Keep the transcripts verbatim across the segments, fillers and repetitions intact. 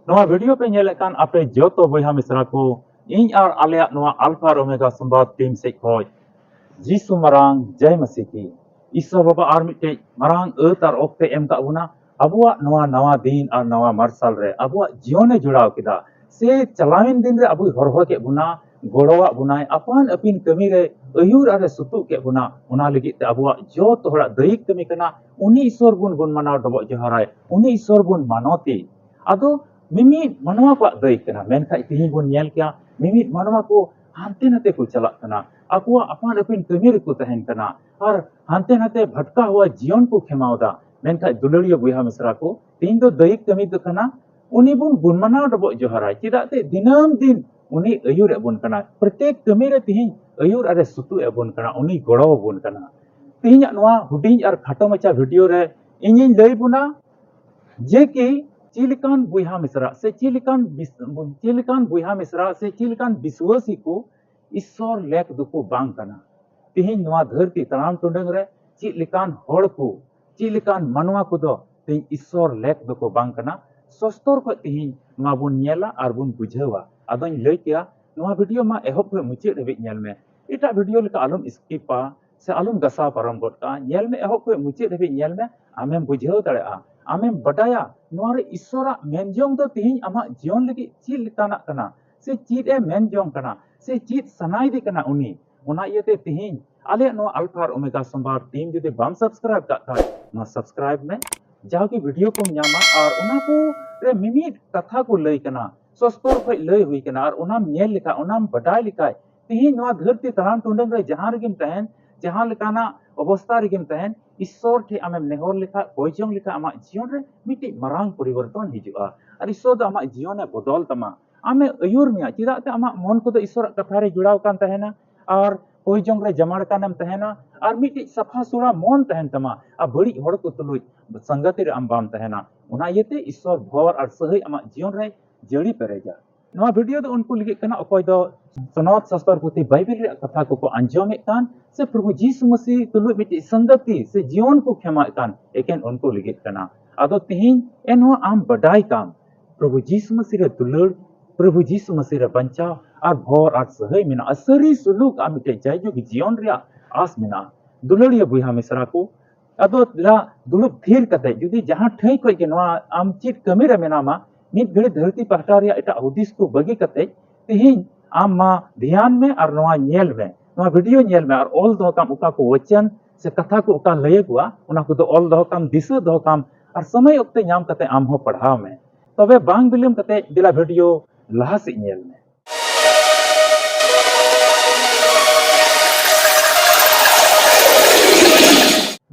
ᱱᱚᱣᱟ ᱵᱷᱤᱰᱤᱭᱳ ᱯᱮ ᱧᱮᱞᱮᱫ ᱠᱟᱱ ᱟᱯᱮ ᱡᱚᱛᱚ ᱵᱚᱭᱦᱟ ᱢᱤᱥᱨᱟ ᱠᱚ, ᱤᱧ ᱟᱨ ᱟᱞᱮᱭᱟᱜ ᱱᱚᱣᱟ ᱟᱞᱯᱷᱟ ᱟᱨ ᱳᱢᱮᱜᱟ ᱥᱚᱢᱵᱟᱫ ᱴᱤᱢ ᱥᱮᱫ ᱠᱷᱚᱱ ᱡᱤᱥᱩ ᱢᱟᱨᱟᱝ ᱡᱟᱭ ᱢᱟᱥᱤ ᱠᱤ᱾ ᱤᱥᱥᱚᱨ ᱵᱟᱵᱟ ᱟᱨ ᱢᱤᱫᱴᱮᱡ ᱢᱟᱨᱟᱝ ᱟᱹᱛ ᱟᱨ ᱚᱠᱛᱮ ᱮᱢ ᱠᱟᱜ ᱵᱚᱱᱟ, ᱟᱵᱚᱣᱟᱜ ᱱᱚᱣᱟ ᱱᱟᱣᱟ ᱫᱤᱱ ᱟᱨ ᱱᱟᱣᱟ ᱢᱟᱨᱥᱟᱞ ᱨᱮ ᱟᱵᱚᱣᱟᱜ ᱡᱤᱭᱚᱱᱮ ᱡᱚᱲᱟᱣ ᱠᱮᱫᱟ᱾ ᱥᱮ ᱪᱟᱞᱟᱣᱮᱱ ᱫᱤᱱ ᱨᱮ ᱟᱵᱚᱭ ᱦᱚᱨᱦᱚ ᱠᱮᱫ ᱵᱚᱱᱟ, ᱜᱚᱲᱚᱣᱟᱜ ᱵᱚᱱᱟᱭ, ᱟᱯᱟᱱ ᱟᱹᱯᱤᱱ ᱠᱟᱹᱢᱤ ᱨᱮ ᱟᱹᱭᱩᱨ ᱟᱨᱮ ᱥᱩᱛᱩᱜ ᱠᱮᱫ ᱵᱚᱱᱟ᱾ ᱚᱱᱟ ᱞᱟᱹᱜᱤᱫ ᱛᱮ ᱟᱵᱚᱣᱟᱜ ᱡᱚᱛᱚ ᱦᱚᱲᱟᱜ ᱫᱟᱹᱭᱤᱠ ᱠᱟᱹᱢᱤ ᱠᱟᱱᱟ᱾ ᱩᱱᱤ ᱤᱥᱥᱚᱨ ᱵᱚᱱ ᱜᱩᱱ ᱢᱟᱱᱟᱣ ᱰᱚᱵᱚᱜ ᱡᱚᱦᱟᱨᱟᱭ, ᱩᱱᱤ ᱤᱥᱥᱚᱨ ᱵᱚᱱ ᱢᱟᱱᱚᱛᱮ᱾ ᱟᱫᱚ ᱢᱤᱢᱤᱫ ᱢᱟᱱᱣᱟ ᱠᱚᱣᱟᱜ ᱫᱟᱹᱭᱤᱠ ᱠᱟᱱᱟ᱾ ᱢᱮᱱᱠᱷᱟᱡ ᱛᱮᱦᱮᱧ ᱵᱚᱱ ᱧᱮᱞ ᱠᱮᱭᱟ, ᱢᱤᱢᱤᱫ ᱢᱟᱱᱣᱟ ᱠᱚ ᱦᱟᱱᱛᱮ ᱱᱟᱛᱮ ᱠᱚ ᱪᱟᱞᱟᱜ ᱠᱟᱱᱟ, ᱟᱠᱚᱣᱟᱜ ᱟᱯᱟᱱ ᱟᱹᱯᱤᱱ ᱠᱟᱹᱢᱤ ᱨᱮᱠᱚ ᱛᱟᱦᱮᱱ ᱠᱟᱱᱟ ᱟᱨ ᱦᱟᱱᱛᱮ ᱱᱟᱛᱮ ᱵᱷᱟᱴᱠᱟ ᱦᱚᱣᱟ ᱡᱤᱭᱚᱱ ᱠᱚ ᱠᱷᱮᱢᱟᱣ ᱫᱟ᱾ ᱢᱮᱱᱠᱷᱟᱡ ᱫᱩᱞᱟᱹᱲᱤᱭᱟᱹ ᱵᱚᱭᱦᱟ ᱢᱤᱥᱨᱟ ᱠᱚ, ᱛᱮᱦᱮᱧ ᱫᱚ ᱫᱟᱹᱭᱤᱠ ᱠᱟᱹᱢᱤ ᱫᱚ ᱠᱟᱱᱟ, ᱩᱱᱤ ᱵᱚᱱ ᱜᱩᱱ ᱢᱟᱱᱟᱣ ᱰᱚᱵᱚᱜ ᱡᱚᱦᱟᱨᱟ᱾ ᱪᱮᱫᱟᱜ ᱛᱮ ᱫᱤᱱᱟᱹᱢ ᱫᱤᱱ ᱩᱱᱤ ᱟᱹᱭᱩᱨᱮᱫ ᱵᱚᱱ ᱠᱟᱱᱟ, ᱯᱨᱚᱛᱮᱠ ᱠᱟᱹᱢᱤ ᱨᱮ ᱛᱮᱦᱮᱧ ᱟᱹᱭᱩᱨ ᱟᱨᱮ ᱥᱩᱛᱩᱜ ᱮᱫ ᱵᱚᱱ ᱠᱟᱱᱟ, ᱩᱱᱤ ᱜᱚᱲᱚ ᱟᱵᱚᱱ ᱠᱟᱱᱟ᱾ ᱛᱮᱦᱮᱧᱟᱜ ᱱᱚᱣᱟ ᱦᱩᱰᱤᱧ ᱟᱨ ᱠᱷᱟᱴᱚ ᱢᱟᱪᱷᱟ ᱵᱷᱤᱰᱤᱭᱳ ᱨᱮ ᱤᱧᱤᱧ ᱞᱟᱹᱭ ᱵᱚᱱᱟ ᱡᱮ ᱠᱤ ᱪᱮᱫ ᱞᱮᱠᱟᱱ ᱵᱚᱭᱦᱟ ᱢᱤᱥᱨᱟ ᱥᱮ ᱪᱮᱫ ᱞᱮᱠᱟᱱ ᱵᱤᱥ-, ᱪᱮᱫ ᱞᱮᱠᱟᱱ ᱵᱚᱭᱦᱟ ᱢᱤᱥᱨᱟ ᱥᱮ ᱪᱮᱫ ᱞᱮᱠᱟᱱ ᱵᱤᱥᱣᱟᱹᱥᱤ ᱠᱚ ᱤᱥᱥᱚᱨ ᱞᱮᱠ ᱫᱚᱠᱚ ᱵᱟᱝ ᱠᱟᱱᱟ᱾ ᱛᱮᱦᱮᱧ ᱱᱚᱣᱟ ᱫᱷᱟᱹᱨᱛᱤ ᱛᱟᱲᱟᱢ ᱴᱩᱰᱟᱹᱝ ᱨᱮ ᱪᱮᱫ ᱞᱮᱠᱟᱱ ᱦᱚᱲ ᱠᱚ, ᱪᱮᱫ ᱞᱮᱠᱟᱱ ᱢᱟᱱᱣᱟ ᱠᱚᱫᱚ ᱛᱮᱦᱮᱧ ᱤᱥᱥᱚᱨ ᱞᱮᱠ ᱫᱚᱠᱚ ᱵᱟᱝ ᱠᱟᱱᱟ᱾ ᱥᱚᱥᱛᱚᱨ ᱠᱷᱚᱡ ᱛᱮᱦᱮᱧ ᱱᱚᱣᱟ ᱵᱚᱱ ᱧᱮᱞᱟ ᱟᱨ ᱵᱚᱱ ᱵᱩᱡᱷᱟᱹᱣᱟ᱾ ᱟᱫᱚᱧ ᱞᱟᱹᱭ ᱠᱮᱭᱟ, ᱱᱚᱣᱟ ᱵᱷᱤᱰᱤᱭᱳ ᱢᱟ ᱮᱦᱚᱵ ᱠᱷᱚᱡ ᱢᱩᱪᱟᱹᱫ ᱫᱷᱟᱹᱵᱤᱡ ᱧᱮᱞ ᱢᱮ, ᱮᱴᱟᱜ ᱵᱷᱤᱰᱤᱭᱳ ᱞᱮᱠᱟ ᱟᱞᱚᱢ ᱥᱠᱤᱯᱟ ᱥᱮ ᱟᱞᱚᱢ ᱜᱟᱥᱟᱣ ᱯᱟᱨᱚᱢ ᱜᱚᱫ ᱠᱟᱜᱼᱟ᱾ ᱧᱮᱞ ᱢᱮ, ᱮᱦᱚᱵ ᱠᱷᱚᱡ ᱢᱩᱪᱟᱹᱫ ᱫᱷᱟᱹᱵᱤᱡ ᱧᱮᱞ ᱢᱮ, ᱟᱢᱮᱢ ᱵᱩᱡᱷᱟᱹᱣ ᱫᱟᱲᱮᱭᱟᱜᱼᱟ, ᱟᱢᱮᱢ ᱵᱟᱰᱟᱭᱟ ᱱᱚᱣᱟ ᱨᱮ ᱤᱥᱥᱚᱨᱟᱜ ᱢᱮᱱ ᱡᱚᱝ ᱫᱚ ᱛᱮᱦᱮᱧ ᱟᱢᱟᱜ ᱡᱤᱭᱚᱱ ᱞᱟᱹᱜᱤᱫ ᱪᱮᱫ ᱞᱮᱠᱟᱱᱟᱜ ᱠᱟᱱᱟ, ᱥᱮ ᱪᱮᱫ ᱮ ᱢᱮᱱ ᱡᱚᱝ ᱠᱟᱱᱟ, ᱥᱮ ᱪᱮᱫ ᱥᱟᱱᱟᱭᱮᱫᱮ ᱠᱟᱱᱟ ᱩᱱᱤ᱾ ᱚᱱᱟ ᱤᱭᱟᱹᱛᱮ ᱛᱮᱦᱮᱧ ᱟᱞᱮᱭᱟᱜ ᱱᱚᱣᱟ ᱟᱞᱯᱷᱟ ᱟᱨ ᱳᱢᱮᱜᱟ ᱥᱚᱢᱵᱟᱫ ᱴᱤᱢ ᱡᱩᱫᱤ ᱵᱟᱢ ᱥᱟᱵᱥᱠᱨᱟᱭᱤᱵ ᱠᱟᱜ ᱠᱷᱟᱡ, ᱱᱚᱣᱟ ᱥᱟᱵᱥᱠᱨᱟᱭᱤᱵ ᱢᱮ᱾ ᱡᱟᱣᱜᱮ ᱵᱷᱤᱰᱤᱭᱳ ᱠᱚᱢ ᱧᱟᱢᱟ ᱟᱨ ᱚᱱᱟ ᱠᱚ ᱨᱮ ᱢᱤᱢᱤᱫ ᱠᱟᱛᱷᱟ ᱠᱚ ᱞᱟᱹᱭ ᱠᱟᱱᱟ, ᱥᱚᱥᱛᱚᱨ ᱠᱷᱚᱡ ᱞᱟᱹᱭ ᱦᱩᱭ ᱠᱟᱱᱟ ᱟᱨ ᱚᱱᱟᱢ ᱧᱮᱞ ᱞᱮᱠᱷᱟᱡ, ᱚᱱᱟᱢ ᱵᱟᱰᱟᱭ ᱞᱮᱠᱷᱟᱡ, ᱛᱮᱦᱮᱧ ᱱᱚᱣᱟ ᱫᱷᱟᱹᱨᱛᱤ ᱛᱟᱲᱟᱢ ᱴᱩᱰᱟᱹᱝ ᱨᱮ ᱡᱟᱦᱟᱸ ᱨᱮᱜᱮᱢ ᱛᱟᱦᱮᱱ, ᱡᱟᱦᱟᱸ ᱞᱮᱠᱟᱱᱟᱜ ᱚᱵᱚᱥᱛᱟ ᱨᱮᱜᱮᱢ ᱛᱟᱦᱮᱱ, ᱤᱥᱥᱚᱨ ᱴᱷᱮᱡ ᱟᱢᱮᱢ ᱱᱮᱦᱚᱨ ᱞᱮᱠᱷᱟᱡ, ᱠᱚᱭ ᱡᱚᱝ ᱞᱮᱠᱷᱟᱡ, ᱟᱢᱟᱜ ᱡᱤᱭᱚᱱ ᱨᱮ ᱢᱤᱫᱴᱤᱡ ᱢᱟᱨᱟᱝ ᱯᱚᱨᱤᱵᱚᱨᱛᱚᱱ ᱦᱤᱡᱩᱜᱼᱟ᱾ ᱟᱨ ᱤᱥᱥᱚᱨ ᱫᱚ ᱟᱢᱟᱜ ᱡᱤᱭᱚᱱᱮ ᱵᱚᱫᱚᱞ ᱛᱟᱢᱟ, ᱟᱢᱮ ᱟᱹᱭᱩᱨ ᱢᱮᱭᱟ᱾ ᱪᱮᱫᱟᱜ ᱛᱮ ᱟᱢᱟᱜ ᱢᱚᱱ ᱠᱚᱫᱚ ᱤᱥᱥᱚᱨᱟᱜ ᱠᱟᱛᱷᱟ ᱨᱮ ᱡᱚᱲᱟᱣ ᱠᱟᱱ ᱛᱟᱦᱮᱱᱟ ᱟᱨ ᱠᱚᱭ ᱡᱚᱝ ᱨᱮ ᱡᱟᱢᱟᱲ ᱠᱟᱱᱮᱢ ᱛᱟᱦᱮᱱᱟ ᱟᱨ ᱢᱤᱫᱴᱤᱡ ᱥᱟᱯᱷᱟ ᱥᱩᱲᱟ ᱢᱚᱱ ᱛᱟᱦᱮᱱ ᱛᱟᱢᱟ ᱟᱨ ᱵᱟᱹᱲᱤᱡ ᱦᱚᱲ ᱠᱚ ᱛᱩᱞᱩᱡ ᱥᱟᱝᱜᱟᱛᱤ ᱨᱮ ᱟᱢ ᱵᱟᱢ ᱛᱟᱦᱮᱱᱟ᱾ ᱚᱱᱟ ᱤᱭᱟᱹᱛᱮ ᱤᱥᱥᱚᱨ ᱵᱷᱚᱨ ᱟᱨ ᱥᱟᱹᱦᱟᱹᱭ ᱟᱢᱟᱜ ᱡᱤᱭᱚᱱ ᱨᱮ ᱡᱟᱹᱲᱤ ᱯᱮᱨᱮᱡᱟ᱾ ᱱᱚᱣᱟ ᱵᱷᱤᱰᱤᱭᱳ ᱫᱚ ᱩᱱᱠᱩ ᱞᱟᱹᱜᱤᱫ ᱠᱟᱱᱟ, ᱚᱠᱚᱭ ᱫᱚ ᱥᱚᱱᱚᱛ ᱥᱟᱥᱛᱚᱨ ᱯᱩᱛᱷᱤ ᱵᱟᱭᱵᱮᱞ ᱨᱮᱭᱟᱜ ᱠᱟᱛᱷᱟ ᱠᱚᱠᱚ ᱟᱸᱡᱚᱢᱮᱫ ᱠᱟᱱ ᱥᱮ ᱯᱨᱚᱵᱷᱩ ᱡᱤᱥᱩ ᱢᱟᱹᱥᱤ ᱛᱩᱞᱩᱡ ᱢᱤᱫᱴᱤᱡ ᱥᱟᱝᱜᱟᱛᱤ ᱥᱮ ᱡᱤᱭᱚᱱ ᱠᱚ ᱠᱷᱮᱢᱟᱣᱮᱫ ᱠᱟᱱ, ᱮᱠᱮᱱ ᱩᱱᱠᱩ ᱞᱟᱹᱜᱤᱫ ᱠᱟᱱᱟ᱾ ᱟᱫᱚ ᱛᱤᱦᱤᱧ ᱮᱱᱦᱚᱸ ᱟᱢ ᱵᱟᱰᱟᱭ ᱠᱟᱢ, ᱯᱨᱚᱵᱷᱩ ᱡᱤᱥᱩ ᱢᱟᱹᱥᱤ ᱨᱮ ᱫᱩᱞᱟᱹᱲ, ᱯᱨᱚᱵᱷᱩ ᱡᱤᱥᱩ ᱢᱟᱹᱥᱤ ᱨᱮ ᱵᱟᱧᱪᱟᱣ ᱟᱨ ᱵᱷᱚᱨ ᱟᱨ ᱥᱟᱹᱦᱟᱹᱭ ᱢᱮᱱᱟᱜᱼᱟ᱾ ᱥᱟᱹᱨᱤ ᱥᱩᱞᱩᱠ ᱟᱨ ᱢᱤᱫᱴᱮᱡ ᱡᱟᱭᱡᱩᱜᱽ ᱡᱤᱭᱚᱱ ᱨᱮᱭᱟᱜ ᱟᱥ ᱢᱮᱱᱟᱜᱼᱟ᱾ ᱫᱩᱞᱟᱹᱲᱤᱭᱟᱹ ᱵᱚᱭᱦᱟ ᱢᱤᱥᱨᱟ ᱠᱚ, ᱟᱫᱚ ᱫᱮᱞᱟ ᱫᱩᱲᱩᱵ ᱛᱷᱤᱨ ᱠᱟᱛᱮ ᱡᱩᱫᱤ ᱡᱟᱦᱟᱸ ᱴᱷᱟᱹᱭ ᱠᱷᱚᱡ ᱜᱮ ᱱᱚᱣᱟ ᱟᱢ ᱪᱮᱫ ᱠᱟᱹᱢᱤ ᱨᱮ ᱢᱮᱱᱟᱢᱟ, ᱢᱤᱫ ᱜᱷᱟᱹᱲᱤ ᱫᱷᱟᱹᱨᱛᱤ ᱯᱟᱦᱴᱟ ᱨᱮᱭᱟᱜ ᱮᱴᱟᱜ ᱦᱩᱫᱤᱥ ᱠᱚ ᱵᱟᱹᱜᱤ ᱠᱟᱛᱮ ᱛᱮᱦᱮᱧ ᱟᱢ ᱢᱟ ᱫᱷᱮᱭᱟᱱ ᱢᱮ ᱟᱨ ᱱᱚᱣᱟ ᱧᱮᱞ ᱢᱮ, ᱱᱚᱣᱟ ᱵᱷᱤᱰᱤᱭᱳ ᱧᱮᱞ ᱢᱮ ᱟᱨ ᱚᱞ ᱫᱚᱦᱚ ᱠᱟᱢ ᱚᱠᱟ ᱠᱚ ᱣᱟᱪᱚᱱ ᱥᱮ ᱠᱟᱛᱷᱟ ᱠᱚ ᱚᱠᱟ ᱞᱟᱹᱭᱟᱹᱜᱚᱜᱼᱟ, ᱚᱱᱟ ᱠᱚᱫᱚ ᱚᱞ ᱫᱚᱦᱚ ᱠᱟᱢ, ᱫᱤᱥᱟᱹ ᱫᱚᱦᱚ ᱠᱟᱢ ᱟᱨ ᱥᱚᱢᱚᱭ ᱚᱠᱛᱮ ᱧᱟᱢ ᱠᱟᱛᱮ ᱟᱢ ᱦᱚᱸ ᱯᱟᱲᱦᱟᱣ ᱢᱮ᱾ ᱛᱚᱵᱮ ᱵᱟᱝ ᱵᱤᱞᱚᱢ ᱠᱟᱛᱮ ᱫᱮᱞᱟ ᱵᱷᱤᱰᱤᱭᱳ ᱞᱟᱦᱟ ᱥᱮᱫ ᱧᱮᱞ ᱢᱮ᱾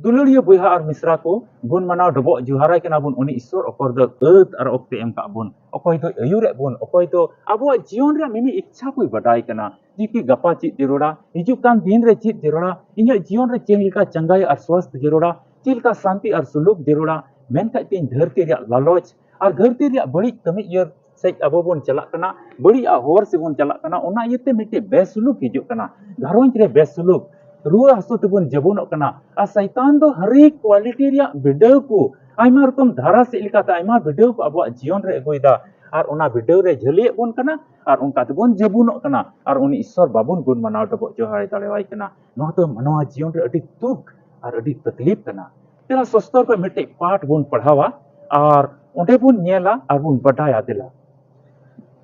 ᱫᱩᱞᱟᱹᱲᱤᱭᱟᱹ ᱵᱚᱭᱦᱟ ᱟᱨ ᱢᱤᱥᱨᱟ ᱠᱚ, ᱜᱩᱱ ᱢᱟᱱᱟᱣ ᱰᱚᱵᱚᱜ ᱡᱚᱦᱟᱨᱟᱭ ᱠᱟᱱᱟ ᱵᱚᱱ ᱩᱱᱤ ᱤᱥᱥᱚᱨ ᱚᱠᱚᱭ ᱫᱚ ᱟᱹᱛ ᱟᱨ ᱚᱠᱛᱮ ᱮᱢ ᱠᱟᱜ ᱵᱚᱱ, ᱚᱠᱚᱭ ᱫᱚ ᱟᱹᱭᱩᱨᱮᱫ ᱵᱚᱱ, ᱚᱠᱚᱭ ᱫᱚ ᱟᱵᱚᱣᱟᱜ ᱡᱤᱭᱚᱱ ᱨᱮᱭᱟᱜ ᱢᱤᱢᱤᱫ ᱤᱪᱪᱷᱟ ᱠᱚᱭ ᱵᱟᱰᱟᱭ ᱠᱟᱱᱟ᱾ ᱡᱮ ᱠᱤ ᱜᱟᱯᱟ ᱪᱮᱫ ᱡᱟᱹᱨᱩᱲᱟ, ᱦᱤᱡᱩᱜ ᱠᱟᱱ ᱫᱤᱱ ᱨᱮ ᱪᱮᱫ ᱡᱟᱹᱨᱩᱲᱟ, ᱤᱧᱟᱹᱜ ᱡᱤᱭᱚᱱ ᱨᱮ ᱪᱮᱫ ᱞᱮᱠᱟ ᱪᱟᱸᱜᱟᱭ ᱟᱨ ᱥᱣᱟᱥᱛᱷ ᱡᱟᱹᱨᱩᱲᱟ, ᱪᱮᱫ ᱞᱮᱠᱟ ᱥᱟᱱᱛᱤ ᱟᱨ ᱥᱩᱞᱩᱠ ᱡᱟᱹᱨᱩᱲᱟ, ᱢᱮᱱᱠᱷᱟᱡ ᱛᱤᱧ ᱫᱷᱟᱹᱨᱛᱤ ᱨᱮᱭᱟᱜ ᱞᱟᱞᱚᱪ ᱟᱨ ᱫᱷᱟᱹᱨᱛᱤ ᱨᱮᱭᱟᱜ ᱵᱟᱹᱲᱤᱡ ᱠᱟᱹᱢᱤ ᱤᱭᱟᱹ ᱥᱮᱫ ᱟᱵᱚ ᱵᱚᱱ ᱪᱟᱞᱟᱜ ᱠᱟᱱᱟ, ᱵᱟᱹᱲᱤᱡ ᱟᱜ ᱦᱚᱨ ᱥᱮᱫ ᱵᱚᱱ ᱪᱟᱞᱟᱜ ᱠᱟᱱᱟ, ᱚᱱᱟ ᱤᱭᱟᱹᱛᱮ ᱢᱤᱫᱴᱮᱡ ᱵᱮᱥᱩᱞᱩᱠ ᱦᱤᱡᱩᱜ ᱠᱟᱱᱟ, ᱜᱷᱟᱨᱚᱸᱡᱽ ᱨᱮ ᱵᱮᱥᱩᱞᱩᱠ, ᱨᱩᱣᱟᱹ ᱦᱟᱹᱥᱩ ᱛᱮᱵᱚᱱ ᱡᱟᱹᱵᱩᱱᱚᱜ ᱠᱟᱱᱟ᱾ ᱟᱨ ᱥᱟᱭᱛᱟᱱ ᱫᱚ ᱦᱟᱨᱮᱠ ᱠᱣᱟᱞᱤᱴᱤ ᱨᱮᱭᱟᱜ ᱵᱤᱰᱟᱹᱣ ᱠᱚ, ᱟᱭᱢᱟ ᱨᱚᱠᱚᱢ ᱫᱷᱟᱨᱟ ᱥᱮᱫ ᱞᱮᱠᱟᱛᱮ ᱟᱭᱢᱟ ᱵᱤᱰᱟᱹᱣ ᱠᱚ ᱟᱵᱚᱣᱟᱜ ᱡᱤᱭᱚᱱ ᱨᱮ ᱟᱹᱜᱩᱭᱮᱫᱟ, ᱟᱨ ᱚᱱᱟ ᱵᱤᱰᱟᱹᱣ ᱨᱮ ᱡᱷᱟᱹᱞᱤᱭᱮᱫ ᱵᱚᱱ ᱠᱟᱱᱟ, ᱟᱨ ᱚᱱᱠᱟ ᱛᱮᱵᱚᱱ ᱡᱟᱹᱵᱩᱱᱚᱜ ᱠᱟᱱᱟ, ᱟᱨ ᱩᱱᱤ ᱤᱥᱥᱚᱨ ᱵᱟᱵᱚᱱ ᱜᱩᱱ ᱢᱟᱱᱟᱣ ᱰᱚᱵᱚᱜ ᱡᱚᱦᱟᱨ ᱫᱟᱲᱮᱣᱟᱭ ᱠᱟᱱᱟ᱾ ᱱᱚᱣᱟ ᱫᱚ ᱢᱟᱱᱣᱟ ᱡᱤᱭᱚᱱ ᱨᱮ ᱟᱹᱰᱤ ᱫᱩᱠ ᱟᱨ ᱟᱹᱰᱤ ᱛᱟᱠᱞᱤᱯ ᱠᱟᱱᱟ᱾ ᱛᱮᱞᱟ ᱥᱚᱥᱛᱚᱨ ᱠᱷᱚᱱ ᱢᱤᱫᱴᱮᱡ ᱯᱟᱴ ᱵᱚᱱ ᱯᱟᱲᱦᱟᱣᱟ ᱟᱨ ᱚᱸᱰᱮ ᱵᱚᱱ ᱧᱮᱞᱟ ᱟᱨ ᱵᱚᱱ ᱵᱟᱰᱟᱭᱟ᱾ ᱫᱮᱞᱟ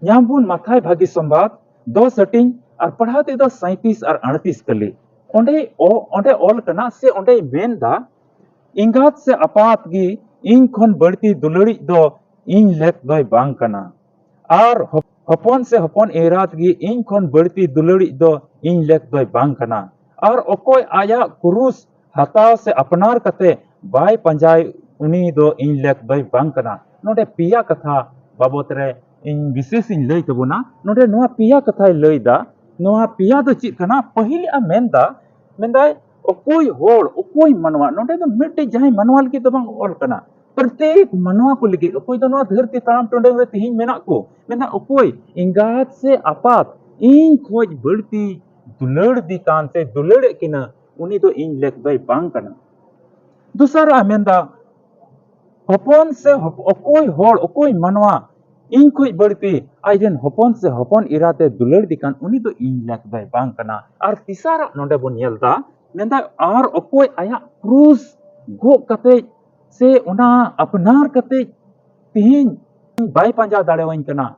ᱧᱟᱢ ᱵᱚᱱ ᱢᱟᱛᱷᱟᱭ ᱵᱷᱟᱹᱜᱤ ᱥᱚᱢᱵᱟᱫ ᱫᱚᱥ ᱦᱟᱹᱴᱤᱧ ᱟᱨ ᱯᱟᱲᱦᱟᱣ ᱛᱮᱫᱚ ᱥᱟᱸᱭᱛᱤᱥ ᱟᱨ ᱟᱹᱲᱛᱤᱥ ᱠᱟᱹᱞᱤ᱾ ᱚᱸᱰᱮ ᱚ-, ᱚᱸᱰᱮ ᱚᱞ ᱠᱟᱱᱟ ᱥᱮ ᱚᱸᱰᱮᱭ ᱢᱮᱱᱫᱟ, "ᱮᱸᱜᱟᱛ ᱥᱮ ᱟᱯᱟᱛ ᱜᱮ ᱤᱧ ᱠᱷᱚᱱ ᱵᱟᱹᱲᱛᱤ ᱫᱩᱞᱟᱹᱲᱤᱡ ᱫᱚ ᱤᱧ ᱞᱮᱠ ᱫᱚᱭ ᱵᱟᱝ ᱠᱟᱱᱟ, ᱟᱨ ᱦᱚᱯ-, ᱦᱚᱯᱚᱱ ᱥᱮ ᱦᱚᱯᱚᱱ ᱮᱨᱟᱛ ᱜᱮ ᱤᱧ ᱠᱷᱚᱱ ᱵᱟᱹᱲᱛᱤ ᱫᱩᱞᱟᱹᱲᱤᱡ ᱫᱚ ᱤᱧ ᱞᱮᱠ ᱫᱚᱭ ᱵᱟᱝ ᱠᱟᱱᱟ, ᱟᱨ ᱚᱠᱚᱭ ᱟᱭᱟᱜ ᱠᱩᱨᱩᱥ ᱦᱟᱛᱟᱣ ᱥᱮ ᱟᱯᱱᱟᱨ ᱠᱟᱛᱮ ᱵᱟᱭ ᱯᱟᱸᱡᱟᱭ, ᱩᱱᱤ ᱫᱚ ᱤᱧ ᱞᱮᱠ ᱫᱚᱭ ᱵᱟᱝ ᱠᱟᱱᱟ᱾" ᱱᱚᱰᱮ ᱯᱮᱭᱟ ᱠᱟᱛᱷᱟ ᱵᱟᱵᱚᱛ ᱨᱮ ᱤᱧ ᱵᱤᱥᱮᱥ ᱤᱧ ᱞᱟᱹᱭ ᱛᱟᱵᱚᱱᱟ᱾ ᱱᱚᱰᱮ ᱱᱚᱣᱟ ᱯᱮᱭᱟ ᱠᱟᱛᱷᱟᱭ ᱞᱟᱹᱭ ᱫᱟ᱾ ᱱᱚᱣᱟ ᱯᱮᱭᱟ ᱫᱚ ᱪᱮᱫ ᱠᱟᱱᱟ? ᱯᱟᱹᱦᱤᱞᱟᱜ ᱢᱮᱱᱫᱟ, ᱢᱮᱱᱫᱟᱭ ᱚᱠᱚᱭ ᱦᱚᱲ, ᱚᱠᱚᱭ ᱢᱟᱱᱣᱟ, ᱱᱚᱰᱮ ᱫᱚ ᱢᱤᱫᱴᱮᱡ ᱡᱟᱦᱟᱸᱭ ᱢᱟᱱᱣᱟ ᱞᱟᱹᱜᱤᱫ ᱫᱚ ᱵᱟᱝ ᱚᱞ ᱠᱟᱱᱟ, ᱯᱨᱚᱛᱮᱠ ᱢᱟᱱᱣᱟ ᱠᱚ ᱞᱟᱹᱜᱤᱫ, ᱚᱠᱚᱭ ᱫᱚ ᱱᱚᱣᱟ ᱫᱷᱟᱹᱨᱛᱤ ᱛᱟᱲᱟᱢ ᱴᱩᱰᱟᱹᱝ ᱨᱮ ᱛᱮᱦᱮᱧ ᱢᱮᱱᱟᱜ ᱠᱚ, ᱢᱮᱱᱫᱟ ᱚᱠᱚᱭ ᱮᱸᱜᱟᱛ ᱥᱮ ᱟᱯᱟᱛ ᱤᱧ ᱠᱷᱚᱡ ᱵᱟᱹᱲᱛᱤ ᱫᱩᱞᱟᱹᱲ ᱫᱤ ᱠᱟᱱ ᱥᱮ ᱫᱩᱞᱟᱹᱲᱮᱫ ᱠᱤᱱᱟ, ᱩᱱᱤ ᱫᱚ ᱤᱧ ᱞᱮᱠ ᱫᱚᱭ ᱵᱟᱝ ᱠᱟᱱᱟ᱾ ᱫᱚᱥᱟᱨᱟᱜ ᱢᱮᱱᱫᱟ, ᱦᱚᱯᱚᱱ ᱥᱮ ᱦᱚᱯ-, ᱚᱠᱚᱭ ᱦᱚᱲ, ᱚᱠᱚᱭ ᱢᱟᱱᱣᱟ ᱤᱧ ᱠᱷᱚᱡ ᱵᱟᱹᱲᱛᱤ ᱟᱡ ᱨᱮᱱ ᱦᱚᱯᱚᱱ ᱥᱮ ᱦᱚᱯᱚᱱ ᱮᱨᱟ ᱛᱮ ᱫᱩᱞᱟᱹᱲ ᱫᱤ ᱠᱟᱱ, ᱩᱱᱤ ᱫᱚ ᱤᱧ ᱞᱮᱠ ᱫᱚᱭ ᱵᱟᱝ ᱠᱟᱱᱟ᱾ ᱟᱨ ᱛᱮᱥᱟᱨᱟᱜ ᱱᱚᱰᱮ ᱵᱚᱱ ᱧᱮᱞ ᱫᱟ, ᱢᱮᱱᱫᱟ, ᱟᱨ ᱚᱠᱚᱭ ᱟᱭᱟᱜ ᱠᱨᱩᱥ ᱜᱚᱜ ᱠᱟᱛᱮ ᱥᱮ ᱚᱱᱟ ᱟᱯᱱᱟᱨ ᱠᱟᱛᱮ ᱛᱤᱦᱤᱧ ᱵᱟᱭ ᱯᱟᱸᱡᱟ ᱫᱟᱲᱮᱣᱟᱹᱧ ᱠᱟᱱᱟ,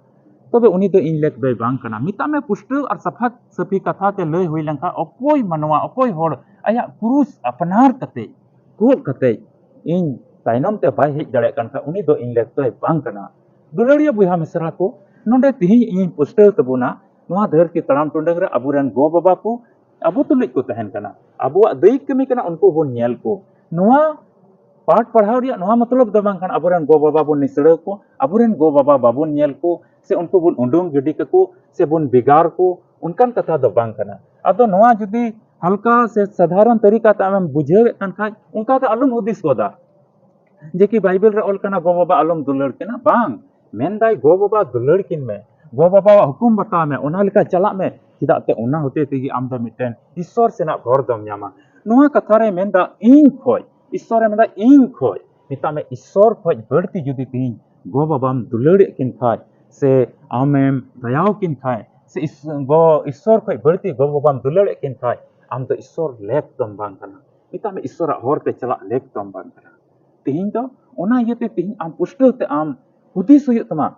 ᱛᱚᱵᱮ ᱩᱱᱤ ᱫᱚ ᱤᱧ ᱞᱮᱠ ᱫᱚᱭ ᱵᱟᱝ ᱠᱟᱱᱟ᱾ ᱢᱮᱛᱟᱜ ᱢᱮ, ᱯᱩᱥᱴᱟᱹᱣ ᱟᱨ ᱥᱟᱯᱷᱟ ᱥᱟᱹᱯᱷᱤ ᱠᱟᱛᱷᱟ ᱛᱮ ᱞᱟᱹᱭ ᱦᱩᱭ ᱞᱮᱱᱠᱷᱟᱱ, ᱚᱠᱚᱭ ᱢᱟᱱᱣᱟ, ᱚᱠᱚᱭ ᱦᱚᱲ ᱟᱭᱟᱜ ᱠᱨᱩᱥ ᱟᱯᱱᱟᱨ ᱠᱟᱛᱮ, ᱜᱚᱜ ᱠᱟᱛᱮ ᱤᱧ ᱛᱟᱭᱱᱚᱢ ᱛᱮ ᱵᱟᱭ ᱦᱮᱡ ᱫᱟᱲᱮᱭᱟᱜ ᱠᱟᱱ ᱠᱷᱟᱱ, ᱩᱱᱤ ᱫᱚ ᱤᱧ ᱞᱮᱠ ᱫᱚᱭ ᱵᱟᱝ ᱠᱟᱱᱟ᱾ ᱫᱩᱞᱟᱹᱲᱤᱭᱟᱹ ᱵᱚᱭᱦᱟ ᱢᱤᱥᱨᱟ ᱠᱚ, ᱱᱚᱰᱮ ᱛᱤᱦᱤᱧ ᱤᱧ ᱯᱩᱥᱴᱟᱹᱣ ᱛᱟᱵᱚᱱᱟ, ᱱᱚᱣᱟ ᱫᱷᱟᱹᱨᱛᱤ ᱛᱟᱲᱟᱢ ᱴᱩᱰᱟᱹᱝ ᱨᱮ ᱟᱵᱚᱨᱮᱱ ᱜᱚ ᱵᱟᱵᱟ ᱠᱚ ᱟᱵᱚ ᱛᱩᱞᱩᱡ ᱠᱚ ᱛᱟᱦᱮᱱ ᱠᱟᱱᱟ᱾ ᱟᱵᱚᱣᱟᱜ ᱫᱟᱹᱭᱤᱠ ᱠᱟᱹᱢᱤ ᱠᱟᱱᱟ ᱩᱱᱠᱩ ᱵᱚᱱ ᱧᱮᱞ ᱠᱚ᱾ ᱱᱚᱣᱟ ᱯᱟᱴ ᱯᱟᱲᱦᱟᱣ ᱨᱮᱭᱟᱜ ᱱᱚᱣᱟ ᱢᱚᱛᱞᱚᱵ ᱫᱚ ᱵᱟᱝ ᱠᱟᱱᱟ ᱟᱵᱚᱨᱮᱱ ᱜᱚ ᱵᱟᱵᱟ ᱵᱚᱱ ᱱᱤᱥᱲᱟᱹᱣ ᱠᱚ, ᱟᱵᱚᱨᱮᱱ ᱜᱚ ᱵᱟᱵᱟ ᱵᱟᱵᱚᱱ ᱧᱮᱞ ᱠᱚ, ᱥᱮ ᱩᱱᱠᱩ ᱵᱚᱱ ᱩᱰᱩᱝ ᱜᱤᱰᱤ ᱠᱟᱠᱚ, ᱥᱮ ᱵᱚᱱ ᱵᱷᱮᱜᱟᱨ ᱠᱚ, ᱚᱱᱠᱟᱱ ᱠᱟᱛᱷᱟ ᱫᱚ ᱵᱟᱝ ᱠᱟᱱᱟ᱾ ᱟᱫᱚ ᱱᱚᱣᱟ ᱡᱩᱫᱤ ᱦᱟᱞᱠᱟ ᱥᱮ ᱥᱟᱫᱷᱟᱨᱚᱱ ᱛᱟᱹᱨᱤᱠᱟ ᱛᱮ ᱟᱢᱮᱢ ᱵᱩᱡᱷᱟᱹᱣᱮᱫ ᱠᱟᱱ ᱠᱷᱟᱡ, ᱚᱱᱠᱟ ᱫᱚ ᱟᱞᱚᱢ ᱦᱩᱫᱤᱥ ᱜᱚᱫᱟ᱾ ᱡᱮ ᱠᱤ ᱵᱟᱭᱵᱮᱞ ᱨᱮ ᱚᱞ ᱠᱟᱱᱟ, "ᱜᱚ ᱵᱟᱵᱟ ᱟᱞᱚᱢ ᱫᱩᱞᱟᱹᱲ ᱠᱤᱱᱟ", ᱵᱟᱝ᱾ ᱢᱮᱱᱫᱟᱭ, ᱜᱚ ᱵᱟᱵᱟ ᱫᱩᱞᱟᱹᱲ ᱠᱤᱱ ᱢᱮ, ᱜᱚ ᱵᱟᱵᱟᱣᱟᱜ ᱦᱩᱠᱩᱢ ᱵᱟᱛᱟᱣ ᱢᱮ, ᱚᱱᱟ ᱞᱮᱠᱟ ᱪᱟᱞᱟᱜ ᱢᱮ᱾ ᱪᱮᱫᱟᱜ ᱛᱮ ᱚᱱᱟ ᱦᱚᱛᱮ ᱛᱮᱜᱮ ᱟᱢ ᱫᱚ ᱢᱤᱫᱴᱮᱱ ᱤᱥᱥᱚᱨ ᱥᱮᱱᱟᱜ ᱜᱷᱚᱨ ᱫᱚᱢ ᱧᱟᱢᱟ᱾ ᱱᱚᱣᱟ ᱠᱟᱛᱷᱟ ᱨᱮ ᱢᱮᱱᱫᱟ, ᱤᱧ ᱠᱷᱚᱡ, ᱤᱥᱥᱚᱨᱮ ᱢᱮᱱᱫᱟ, ᱤᱧ ᱠᱷᱚᱡ, ᱢᱮᱛᱟᱜ ᱢᱮ, ᱤᱥᱥᱚᱨ ᱠᱷᱚᱡ ᱵᱟᱹᱲᱛᱤ ᱡᱩᱫᱤ ᱛᱤᱦᱤᱧ ᱜᱚ ᱵᱟᱵᱟᱢ ᱫᱩᱞᱟᱹᱲᱮᱫ ᱠᱤᱱ ᱠᱷᱟᱡ, ᱥᱮ ᱟᱢᱮᱢ ᱫᱟᱭᱟᱣ ᱠᱤᱱ ᱠᱷᱟᱡ, ᱥᱮ ᱤᱥ-, ᱜᱚ, ᱤᱥᱥᱚᱨ ᱠᱷᱚᱡ ᱵᱟᱹᱲᱛᱤ ᱜᱚ ᱵᱟᱵᱟᱢ ᱫᱩᱞᱟᱹᱲᱮᱫ ᱠᱤᱱ ᱠᱷᱟᱡ, ᱟᱢ ᱫᱚ ᱤᱥᱥᱚᱨ ᱞᱮᱠ ᱫᱚᱢ ᱵᱟᱝ ᱠᱟᱱᱟ᱾ ᱢᱮᱛᱟᱜ ᱢᱮ, ᱤᱥᱥᱚᱨᱟᱜ ᱦᱚᱨ ᱛᱮ ᱪᱟᱞᱟᱜ ᱞᱮᱠ ᱫᱚᱢ ᱵᱟᱝ ᱠᱟᱱᱟ᱾ ᱛᱤᱦᱤᱧ ᱫᱚ ᱚᱱᱟ ᱤᱭᱟᱹᱛᱮ ᱛᱤᱦᱤᱧ ᱟᱢ ᱯᱩᱥᱴᱟᱹᱣ ᱛᱮ ᱟᱢ ᱦᱩᱫᱤᱥ ᱦᱩᱭᱩᱜ ᱛᱟᱢᱟ᱾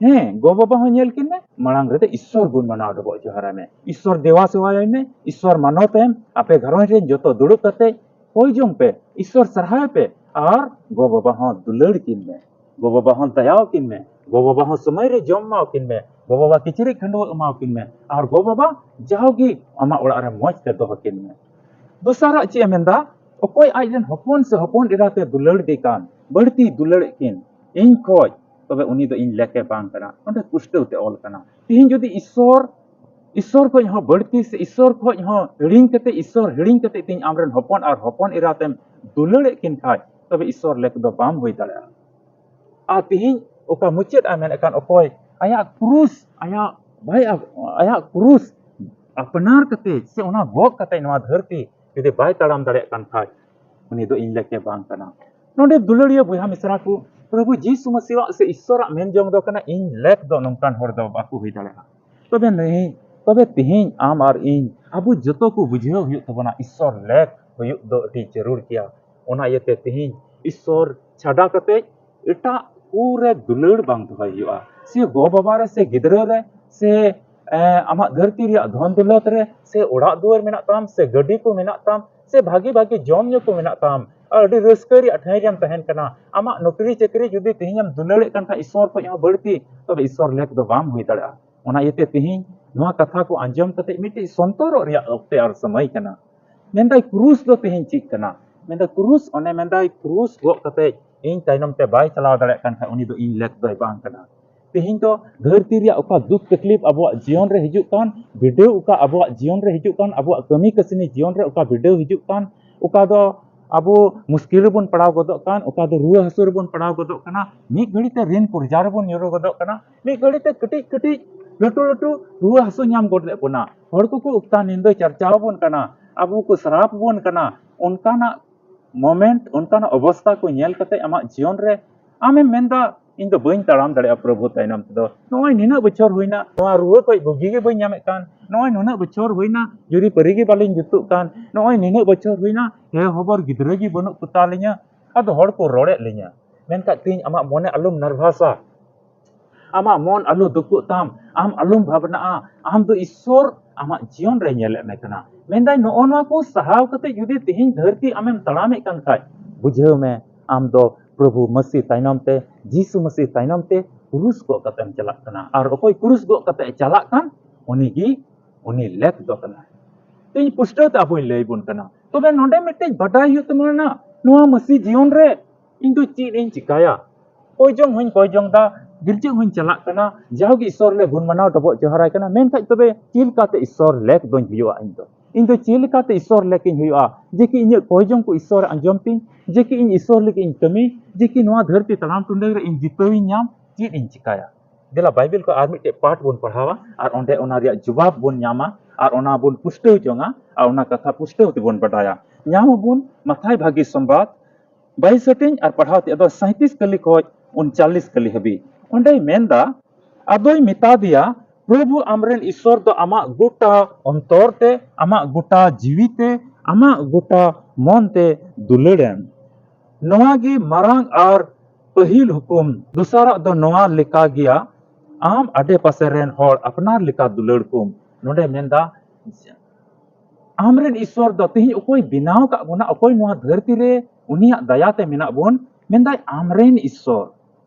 ᱦᱮᱸ, ᱜᱚ ᱵᱟᱵᱟ ᱦᱚᱸ ᱧᱮᱞ ᱠᱤᱱ ᱢᱮ, ᱢᱟᱲᱟᱝ ᱨᱮᱫᱚ ᱤᱥᱥᱚᱨ ᱜᱩᱱ ᱢᱟᱱᱟᱣ ᱰᱚᱵᱚᱜ ᱡᱚᱦᱟᱨᱟᱭ ᱢᱮ, ᱤᱥᱥᱚᱨ ᱫᱮᱣᱟ ᱥᱮᱣᱟᱭ ᱢᱮ, ᱤᱥᱥᱚᱨ ᱢᱟᱱᱚᱛ ᱮᱢ, ᱟᱯᱮ ᱜᱷᱟᱨᱚᱸᱡᱽ ᱨᱮᱱ ᱡᱚᱛᱚ ᱫᱩᱲᱩᱵ ᱠᱟᱛᱮ ᱦᱩᱭ ᱡᱚᱝ ᱯᱮ, ᱤᱥᱥᱚᱨ ᱥᱟᱨᱦᱟᱣ ᱯᱮ, ᱟᱨ ᱜᱚ ᱵᱟᱵᱟ ᱦᱚᱸ ᱫᱩᱞᱟᱹᱲ ᱠᱤᱱ ᱢᱮ, ᱜᱚ ᱵᱟᱵᱟ ᱦᱚᱸ ᱫᱟᱭᱟᱣ ᱠᱤᱱ ᱢᱮ, ᱜᱚ ᱵᱟᱵᱟ ᱦᱚᱸ ᱥᱚᱢᱚᱭ ᱨᱮ ᱡᱚᱢ ᱮᱢᱟᱣ ᱠᱤᱱ ᱢᱮ, ᱜᱚ ᱵᱟᱵᱟ ᱠᱤᱪᱨᱤᱡ ᱠᱷᱟᱹᱰᱩᱣᱟᱹᱜ ᱮᱢᱟᱣ ᱠᱤᱱ ᱢᱮ, ᱟᱨ ᱜᱚ ᱵᱟᱵᱟ ᱡᱟᱣᱜᱮ ᱟᱢᱟᱜ ᱚᱲᱟᱜ ᱨᱮ ᱢᱚᱡᱽ ᱛᱮ ᱫᱚᱦᱚ ᱠᱤᱱ ᱢᱮ᱾ ᱫᱚᱥᱟᱨᱟᱜ ᱪᱮᱫ ᱮ ᱢᱮᱱᱫᱟ? ᱚᱠᱚᱭ ᱟᱡ ᱨᱮᱱ ᱦᱚᱯᱚᱱ ᱥᱮ ᱦᱚᱯᱚᱱ ᱮᱨᱟ ᱛᱮ ᱫᱩᱞᱟᱹᱲ ᱫᱮ ᱠᱟᱱ, ᱵᱟᱹᱲᱛᱤ ᱫᱩᱞᱟᱹᱲᱮᱫ ᱠᱤᱱ, ᱤᱧ ᱠᱷᱚᱡ, ᱛᱚᱵᱮ ᱩᱱᱤ ᱫᱚ ᱤᱧ ᱞᱮᱠᱮ ᱵᱟᱝ ᱠᱟᱱᱟ᱾ ᱱᱚᱰᱮ ᱯᱩᱥᱴᱟᱹᱣ ᱛᱮ ᱚᱞ ᱠᱟᱱᱟ᱾ ᱛᱤᱦᱤᱧ ᱡᱩᱫᱤ ᱤᱥᱥᱚᱨ, ᱤᱥᱥᱚᱨ ᱠᱷᱚᱡ ᱦᱚᱸ ᱵᱟᱹᱲᱛᱤ ᱥᱮ ᱤᱥᱥᱚᱨ ᱠᱷᱚᱡ ᱦᱚᱸ ᱦᱤᱲᱤᱧ ᱠᱟᱛᱮ, ᱤᱥᱥᱚᱨ ᱦᱤᱲᱤᱧ ᱠᱟᱛᱮ ᱛᱤᱦᱤᱧ ᱟᱢᱨᱮᱱ ᱦᱚᱯᱚᱱ ᱟᱨ ᱦᱚᱯᱚᱱ ᱮᱨᱟ ᱛᱮᱢ ᱫᱩᱞᱟᱹᱲᱮᱫ ᱠᱤᱱ ᱠᱷᱟᱡ, ᱛᱚᱵᱮ ᱤᱥᱥᱚᱨ ᱞᱮᱠ ᱫᱚ ᱵᱟᱢ ᱦᱩᱭ ᱫᱟᱲᱮᱭᱟᱜᱼᱟ᱾ ᱟᱨ ᱛᱤᱦᱤᱧ ᱚᱠᱟ ᱢᱩᱪᱟᱹᱫ ᱟᱭ ᱢᱮᱱᱮᱫ ᱠᱟᱱ, ᱚᱠᱚᱭ ᱟᱭᱟᱜ ᱠᱨᱩᱥ, ᱟᱭᱟᱜ ᱵᱟᱭ, ᱟᱭᱟᱜ ᱠᱨᱩᱥ ᱟᱯᱱᱟᱨ ᱠᱟᱛᱮ ᱥᱮ ᱚᱱᱟ ᱜᱚᱜ ᱠᱟᱛᱮ ᱱᱚᱣᱟ ᱫᱷᱟᱹᱨᱛᱤ ᱡᱩᱫᱤ ᱵᱟᱭ ᱛᱟᱲᱟᱢ ᱫᱟᱲᱮᱭᱟᱜ ᱠᱟᱱ ᱠᱷᱟᱡ, ᱩᱱᱤ ᱫᱚ ᱤᱧ ᱞᱮᱠᱮ ᱵᱟᱝ ᱠᱟᱱᱟ᱾ ᱱᱚᱰᱮ ᱫᱩᱞᱟᱹᱲᱤᱭᱟᱹ ᱵᱚᱭᱦᱟ ᱢᱤᱥᱨᱟ ᱠᱚ, ᱯᱨᱚᱵᱷᱩ ᱡᱤᱥᱩ ᱢᱟᱹᱥᱤᱦᱟᱜ ᱥᱮ ᱤᱥᱥᱚᱨᱟᱜ ᱢᱮᱱ ᱡᱚᱝ ᱫᱚ ᱠᱟᱱᱟ, ᱤᱧ ᱞᱮᱠ ᱫᱚ ᱱᱚᱝᱠᱟᱱ ᱦᱚᱲ ᱫᱚ ᱵᱟᱠᱚ ᱦᱩᱭ ᱫᱟᱲᱮᱭᱟᱜᱼᱟ᱾ ᱛᱚᱵᱮ ᱱᱤᱦᱤ-, ᱛᱚᱵᱮ ᱛᱮᱦᱮᱧ ᱟᱢ ᱟᱨ ᱤᱧ ᱟᱵᱚ ᱡᱚᱛᱚ ᱠᱚ ᱵᱩᱡᱷᱟᱹᱣ ᱦᱩᱭᱩᱜ ᱛᱟᱵᱚᱱᱟ, ᱤᱥᱥᱚᱨ ᱞᱮᱠ ᱦᱩᱭᱩᱜ ᱫᱚ ᱟᱹᱰᱤ ᱡᱟᱹᱨᱩᱲ ᱜᱮᱭᱟ᱾ ᱚᱱᱟ ᱤᱭᱟᱹᱛᱮ ᱛᱮᱦᱮᱧ ᱤᱥᱥᱚᱨ ᱪᱷᱟᱰᱟ ᱠᱟᱛᱮ ᱮᱴᱟᱜ ᱠᱚᱨᱮ ᱫᱩᱞᱟᱹᱲ ᱵᱟᱝ ᱫᱚᱦᱚᱭ ᱦᱩᱭᱩᱜᱼᱟ᱾ ᱥᱮ ᱜᱚ ᱵᱟᱵᱟ ᱨᱮ, ᱥᱮ ᱜᱤᱫᱽᱨᱟᱹ ᱨᱮ, ᱥᱮ, ᱮ, ᱟᱢᱟᱜ ᱫᱷᱟᱹᱨᱛᱤ ᱨᱮᱭᱟᱜ ᱫᱷᱚᱱ ᱫᱚᱞᱚᱛ ᱨᱮ, ᱥᱮ ᱚᱲᱟᱜ ᱫᱩᱣᱟᱹᱨ ᱢᱮᱱᱟᱜ ᱛᱟᱢ, ᱥᱮ ᱜᱟᱹᱰᱤ ᱠᱚ ᱢᱮᱱᱟᱜ ᱛᱟᱢ, ᱥᱮ ᱵᱷᱟᱜᱤ ᱵᱷᱟᱜᱤ ᱡᱚᱢ ᱧᱩ ᱠᱚ ᱢᱮᱱᱟᱜ ᱛᱟᱢ, ᱟᱨ ᱟᱹᱰᱤ ᱨᱟᱹᱥᱠᱟᱹ ᱨᱮᱭᱟᱜ ᱴᱷᱟᱹᱭ ᱨᱮᱢ ᱛᱟᱦᱮᱱ ᱠᱟᱱᱟ, ᱟᱢᱟᱜ ᱱᱚᱠᱨᱤ ᱪᱟᱹᱠᱨᱤ ᱡᱩᱫᱤ ᱛᱮᱦᱮᱧᱮᱢ ᱫᱩᱞᱟᱹᱲᱮᱫ ᱠᱟᱱ ᱠᱷᱟᱱ ᱤᱥᱥᱚᱨ ᱠᱷᱚᱱ ᱦᱚᱸ ᱵᱟᱹᱲᱛᱤ, ᱛᱚᱵᱮ ᱤᱥᱥᱚᱨ ᱞᱮᱠ ᱫᱚ ᱵᱟᱢ ᱦᱩᱭ ᱫᱟᱲᱮᱭᱟᱜᱼᱟ᱾ ᱚᱱᱟ ᱤᱭᱟᱹᱛᱮ ᱛᱮᱦᱮᱧ ᱱᱚᱣᱟ ᱠᱟᱛᱷᱟ ᱠᱚ ᱟᱸᱡᱚᱢ ᱠᱟᱛᱮ ᱢᱤᱫᱴᱤᱡ ᱥᱚᱱᱛᱚᱨᱚᱜ ᱨᱮᱭᱟᱜ ᱚᱠᱛᱮ ᱟᱨ ᱥᱚᱢᱚᱭ ᱠᱟᱱᱟ᱾ ᱢᱮᱱᱫᱟᱭ, ᱠᱨᱩᱥ ᱫᱚ ᱛᱮᱦᱮᱧ ᱪᱮᱫ ᱠᱟᱱᱟ? ᱢᱮᱱᱫᱟᱭ, ᱠᱨᱩᱥ, ᱚᱱᱮ ᱢᱮᱱᱫᱟᱭ, ᱠᱨᱩᱥ ᱜᱚᱜ ᱠᱟᱛᱮ ᱤᱧ ᱛᱟᱭᱱᱚᱢ ᱛᱮ ᱵᱟᱭ ᱪᱟᱞᱟᱣ ᱫᱟᱲᱮᱭᱟᱜ ᱠᱟᱱ ᱠᱷᱟᱱ, ᱩᱱᱤ ᱫᱚ ᱤᱧ ᱞᱮᱠ ᱫᱚᱭ ᱵᱟᱝ ᱠᱟᱱᱟ᱾ ᱛᱮᱦᱮᱧ ᱫᱚ ᱫᱷᱟᱹᱨᱛᱤ ᱨᱮᱭᱟᱜ ᱚᱠᱟ ᱫᱩᱠ ᱛᱟᱠᱞᱤᱯ ᱟᱵᱚᱣᱟᱜ ᱡᱤᱭᱚᱱ ᱨᱮ ᱦᱤᱡᱩᱜ ᱠᱟᱱ, ᱵᱤᱰᱟᱹᱣ ᱚᱠᱟ ᱟᱵᱚᱣᱟᱜ ᱡᱤᱭᱚᱱ ᱨᱮ ᱦᱤᱡᱩᱜ ᱠᱟᱱ, ᱟᱵᱚᱣᱟᱜ ᱠᱟᱹᱢᱤ ᱠᱟᱹᱥᱱᱤ ᱡᱤᱭᱚᱱ ᱨᱮ ᱚᱠᱟ ᱵᱤᱰᱟᱹᱣ ᱦᱤᱡᱩᱜ ᱠᱟᱱ, ᱚᱠᱟ ᱫᱚ ᱟᱵᱚ ᱢᱩᱥᱠᱤᱞ ᱨᱮᱵᱚᱱ ᱯᱟᱲᱟᱣ ᱜᱚᱫᱚᱜ ᱠᱟᱱ, ᱚᱠᱟ ᱫᱚ ᱨᱩᱣᱟᱹ ᱦᱟᱹᱥᱩ ᱨᱮᱵᱚᱱ ᱯᱟᱲᱟᱣ ᱜᱚᱫᱚᱜ ᱠᱟᱱᱟ, ᱢᱤᱫ ᱜᱷᱟᱹᱲᱤ ᱛᱮ ᱨᱤᱱ ᱠᱚᱨᱡᱟ ᱨᱮᱵᱚᱱ ᱧᱩᱨᱩ ᱜᱚᱫᱚᱜ ᱠᱟᱱᱟ, ᱢᱤᱫ ᱜᱷᱟᱹᱲᱤ ᱛᱮ ᱠᱟᱹᱴᱤᱡ ᱠᱟᱹᱴᱤᱡ ᱞᱟᱹᱴᱩ ᱞᱟᱹᱴᱩ ᱨᱩᱣᱟᱹ ᱦᱟᱹᱥᱩ ᱧᱟᱢ ᱜᱚᱫ ᱞᱮᱫ ᱵᱚᱱᱟ, ᱦᱚᱲ ᱠᱚᱠᱚ ᱩᱠᱛᱟ ᱱᱤᱱᱫᱟᱹ ᱪᱟᱨᱪᱟᱣ ᱟᱵᱚᱱ ᱠᱟᱱᱟ, ᱟᱵᱚ ᱠᱚ ᱥᱨᱟᱯ ᱵᱚᱱ ᱠᱟᱱᱟ, ᱚᱱᱠᱟᱱᱟᱜ ᱢᱚᱢᱮᱱᱴ, ᱚᱱᱠᱟᱱᱟᱜ ᱚᱵᱚᱥᱛᱟ ᱠᱚ ᱧᱮᱞ ᱠᱟᱛᱮ ᱟᱢᱟᱜ ᱡᱤᱭᱚᱱ ᱨᱮ ᱟᱢᱮᱢ ᱢᱮᱱᱫᱟ, "ᱤᱧ ᱫᱚ ᱵᱟᱹᱧ ᱛᱟᱲᱟᱢ ᱫᱟᱲᱮᱭᱟᱜᱼᱟ ᱯᱨᱚᱵᱷᱩ ᱛᱟᱭᱱᱚᱢ ᱛᱮᱫᱚ᱾ ᱱᱚᱜᱼᱚᱭ ᱱᱤᱱᱟᱹᱜ ᱵᱚᱪᱷᱚᱨ ᱦᱩᱭᱱᱟ, ᱱᱚᱣᱟ ᱨᱩᱣᱟᱹ ᱠᱷᱚᱡ ᱵᱩᱜᱤ ᱜᱮ ᱵᱟᱹᱧ ᱧᱟᱢᱮᱫ ᱠᱟᱱ, ᱱᱚᱜᱼᱚᱭ ᱱᱩᱱᱟᱹᱜ ᱵᱚᱪᱷᱚᱨ ᱦᱩᱭᱱᱟ, ᱡᱩᱨᱤ ᱯᱟᱹᱨᱤ ᱜᱮ ᱵᱟᱹᱞᱤᱧ ᱡᱩᱛᱩᱜ ᱠᱟᱱ, ᱱᱚᱜᱼᱚᱭ ᱱᱤᱱᱟᱹᱜ ᱵᱚᱪᱷᱚᱨ ᱦᱩᱭᱱᱟ, ᱦᱮ ᱦᱚᱵᱚᱨ ᱜᱤᱫᱽᱨᱟᱹ ᱜᱮ ᱵᱟᱹᱱᱩᱜ ᱠᱚᱛᱟ ᱞᱤᱧᱟ, ᱟᱫᱚ ᱦᱚᱲ ᱠᱚ ᱨᱚᱲᱮᱫ ᱞᱤᱧᱟ, ᱢᱮᱱᱠᱷᱟᱱ ᱛᱮᱦᱮᱧ ᱟᱢᱟᱜ ᱢᱚᱱᱮ ᱟᱞᱚᱢ ᱱᱟᱨᱵᱷᱟᱥᱟ, ᱟᱢᱟᱜ ᱢᱚᱱ ᱟᱞᱚ ᱫᱩᱠᱚᱜ ᱛᱟᱢ, ᱟᱢ ᱟᱞᱚᱢ ᱵᱷᱟᱵᱽᱱᱟᱜᱼᱟ, ᱟᱢ ᱫᱚ ᱤᱥᱥᱚᱨ ᱟᱢᱟᱜ ᱡᱤᱭᱚᱱ ᱨᱮ ᱧᱮᱞᱮᱫ ᱢᱮ ᱠᱟᱱᱟ᱾" ᱢᱮᱱᱫᱟᱭ, ᱱᱚᱜᱼᱚ ᱱᱚᱣᱟ ᱠᱚ ᱥᱟᱦᱟᱣ ᱠᱟᱛᱮ ᱡᱩᱫᱤ ᱛᱮᱦᱮᱧ ᱫᱷᱟᱹᱨᱛᱤ ᱟᱢᱮᱢ ᱛᱟᱲᱟᱢᱮᱫ ᱠᱟᱱ ᱠᱷᱟᱡ, ᱵᱩᱡᱷᱟᱹᱣ ᱢᱮ, ᱟᱢ ᱫᱚ ᱯᱨᱚᱵᱷᱩ ᱢᱟᱹᱥᱤ ᱛᱟᱭᱱᱚᱢ ᱛᱮ, ᱡᱤᱥᱩ ᱢᱟᱹᱥᱤ ᱛᱟᱭᱱᱚᱢ ᱛᱮ ᱠᱨᱩᱥ ᱜᱚᱜ ᱠᱟᱛᱮᱢ ᱪᱟᱞᱟᱜ ᱠᱟᱱᱟ᱾ ᱟᱨ ᱚᱠᱚᱭ ᱠᱨᱩᱥ ᱜᱚᱜ ᱠᱟᱛᱮ ᱮ ᱪᱟᱞᱟᱜ ᱠᱟᱱ, ᱩᱱᱤ ᱜᱮ ᱩᱱᱤ ᱞᱮᱠ ᱫᱚ ᱠᱟᱱᱟᱭ᱾ ᱛᱮᱦᱮᱧ ᱯᱩᱥᱴᱟᱹᱣ ᱛᱮ ᱟᱵᱚᱧ ᱞᱟᱹᱭ ᱵᱚᱱ ᱠᱟᱱᱟ᱾ ᱛᱚᱵᱮ ᱱᱚᱰᱮ ᱢᱤᱫᱴᱮᱡ ᱵᱟᱰᱟᱭ ᱦᱩᱭᱩᱜ ᱛᱟᱵᱚᱱᱟ, ᱱᱚᱣᱟ ᱢᱟᱹᱥᱤ ᱡᱤᱭᱚᱱ ᱨᱮ ᱤᱧ ᱫᱚ ᱪᱮᱫ ᱤᱧ ᱪᱤᱠᱟᱭᱟ? ᱠᱚᱭ ᱡᱚᱝ ᱦᱚᱧ ᱠᱚᱭ ᱡᱚᱝ ᱫᱟ, ᱜᱤᱨᱡᱟᱹ ᱦᱚᱧ ᱪᱟᱞᱟᱜ ᱠᱟᱱᱟ, ᱡᱟᱣᱜᱮ ᱤᱥᱥᱚᱨ ᱞᱮ ᱜᱩᱱ ᱢᱟᱱᱟᱣ ᱰᱚᱵᱚᱜ ᱡᱚᱦᱟᱨᱟᱭ ᱠᱟᱱᱟ, ᱢᱮᱱᱠᱷᱟᱡ ᱛᱚᱵᱮ ᱪᱮᱫ ᱞᱮᱠᱟᱛᱮ ᱤᱥᱥᱚᱨ ᱞᱮᱠ ᱫᱚᱧ ᱦᱩᱭᱩᱜᱼᱟ? ᱤᱧ ᱫᱚ, ᱤᱧ ᱫᱚ ᱪᱮᱫ ᱞᱮᱠᱟᱛᱮ ᱤᱥᱥᱚᱨ ᱞᱮᱠ ᱤᱧ ᱦᱩᱭᱩᱜᱼᱟ? ᱡᱮ ᱠᱤ ᱤᱧᱟᱹᱜ ᱠᱚᱭ ᱡᱚᱝ ᱠᱚ ᱤᱥᱥᱚᱨ ᱟᱸᱡᱚᱢ ᱛᱤᱧ, ᱡᱮ ᱠᱤ ᱤᱧ ᱤᱥᱥᱚᱨ ᱞᱟᱹᱜᱤᱫ ᱤᱧ ᱠᱟᱹᱢᱤ, ᱡᱮ ᱠᱤ ᱱᱚᱣᱟ ᱫᱷᱟᱹᱨᱛᱤ ᱛᱟᱲᱟᱢ ᱴᱩᱰᱟᱹᱝ ᱨᱮ ᱤᱧ ᱡᱤᱛᱟᱹᱣ ᱤᱧ ᱧᱟᱢ, ᱪᱮᱫ ᱤᱧ ᱪᱤᱠᱟᱭᱟ? ᱫᱮᱞᱟ ᱵᱟᱭᱵᱮᱞ ᱠᱚ ᱟᱨ ᱢᱤᱫᱴᱮᱡ ᱯᱟᱴ ᱵᱚᱱ ᱯᱟᱲᱦᱟᱣᱟ ᱟᱨ ᱚᱸᱰᱮ ᱚᱱᱟ ᱨᱮᱭᱟᱜ ᱡᱚᱵᱟᱵ ᱵᱚᱱ ᱧᱟᱢᱟ ᱟᱨ ᱚᱱᱟ ᱵᱚᱱ ᱯᱩᱥᱴᱟᱹᱣ ᱡᱚᱝᱟ ᱟᱨ ᱚᱱᱟ ᱠᱟᱛᱷᱟ ᱯᱩᱥᱴᱟᱹᱣ ᱛᱮᱵᱚᱱ ᱵᱟᱰᱟᱭᱟ᱾ ᱧᱟᱢ ᱟᱵᱚᱱ ᱢᱟᱛᱷᱟᱭ ᱵᱷᱟᱹᱜᱤ ᱥᱚᱢᱵᱟᱫ ᱵᱟᱭᱤᱥ ᱦᱟᱹᱴᱤᱧ ᱟᱨ ᱯᱟᱲᱦᱟᱣ ᱛᱮ ᱟᱫᱚ ᱥᱟᱸᱭᱛᱤᱥ ᱠᱟᱹᱞᱤ ᱠᱷᱚᱱ ᱩᱱᱪᱟᱞᱞᱤᱥ ᱠᱟᱹᱞᱤ ᱦᱟᱹᱵᱤᱡ᱾ ᱚᱸᱰᱮᱭ ᱢᱮᱱᱫᱟ, ᱟᱫᱚᱭ ᱢᱮᱛᱟ ᱫᱮᱭᱟ, "ᱯᱨᱚᱵᱷᱩ ᱟᱢᱨᱮᱱ ᱤᱥᱥᱚᱨ ᱫᱚ ᱟᱢᱟᱜ ᱜᱚᱴᱟ ᱚᱱᱛᱚᱨ ᱛᱮ, ᱟᱢᱟᱜ ᱜᱚᱴᱟ ᱡᱤᱣᱤ ᱛᱮ, ᱟᱢᱟᱜ ᱜᱚᱴᱟ ᱢᱚᱱ ᱛᱮ ᱫᱩᱞᱟᱹᱲᱮᱢ᱾ ᱱᱚᱣᱟ ᱜᱮ ᱢᱟᱨᱟᱝ ᱟᱨ ᱯᱟᱹᱦᱤᱞ ᱦᱩᱠᱩᱢ᱾ ᱫᱚᱥᱟᱨᱟᱜ ᱫᱚ ᱱᱚᱣᱟ ᱞᱮᱠᱟ ᱜᱮᱭᱟ, ᱟᱢ ᱟᱰᱮ ᱯᱟᱥᱮ ᱨᱮᱱ ᱦᱚᱲ ᱟᱯᱱᱟᱨ ᱞᱮᱠᱟ ᱫᱩᱞᱟᱹᱲ ᱠᱚᱢ᱾" ᱱᱚᱰᱮ ᱢᱮᱱᱫᱟ, ᱟᱢᱨᱮᱱ ᱤᱥᱥᱚᱨ ᱫᱚ ᱛᱮᱦᱮᱧ ᱚᱠᱚᱭ ᱵᱮᱱᱟᱣ ᱟᱠᱟᱫ ᱵᱚᱱᱟ, ᱚᱠᱚᱭ ᱱᱚᱣᱟ ᱫᱷᱟᱹᱨᱛᱤ ᱨᱮ ᱩᱱᱤᱭᱟᱜ ᱫᱟᱭᱟᱛᱮ ᱢᱮᱱᱟᱜ ᱵᱚᱱ, ᱢᱮᱱᱫᱟᱭ ᱟᱢᱨᱮᱱ ᱤᱥᱥᱚᱨ᱾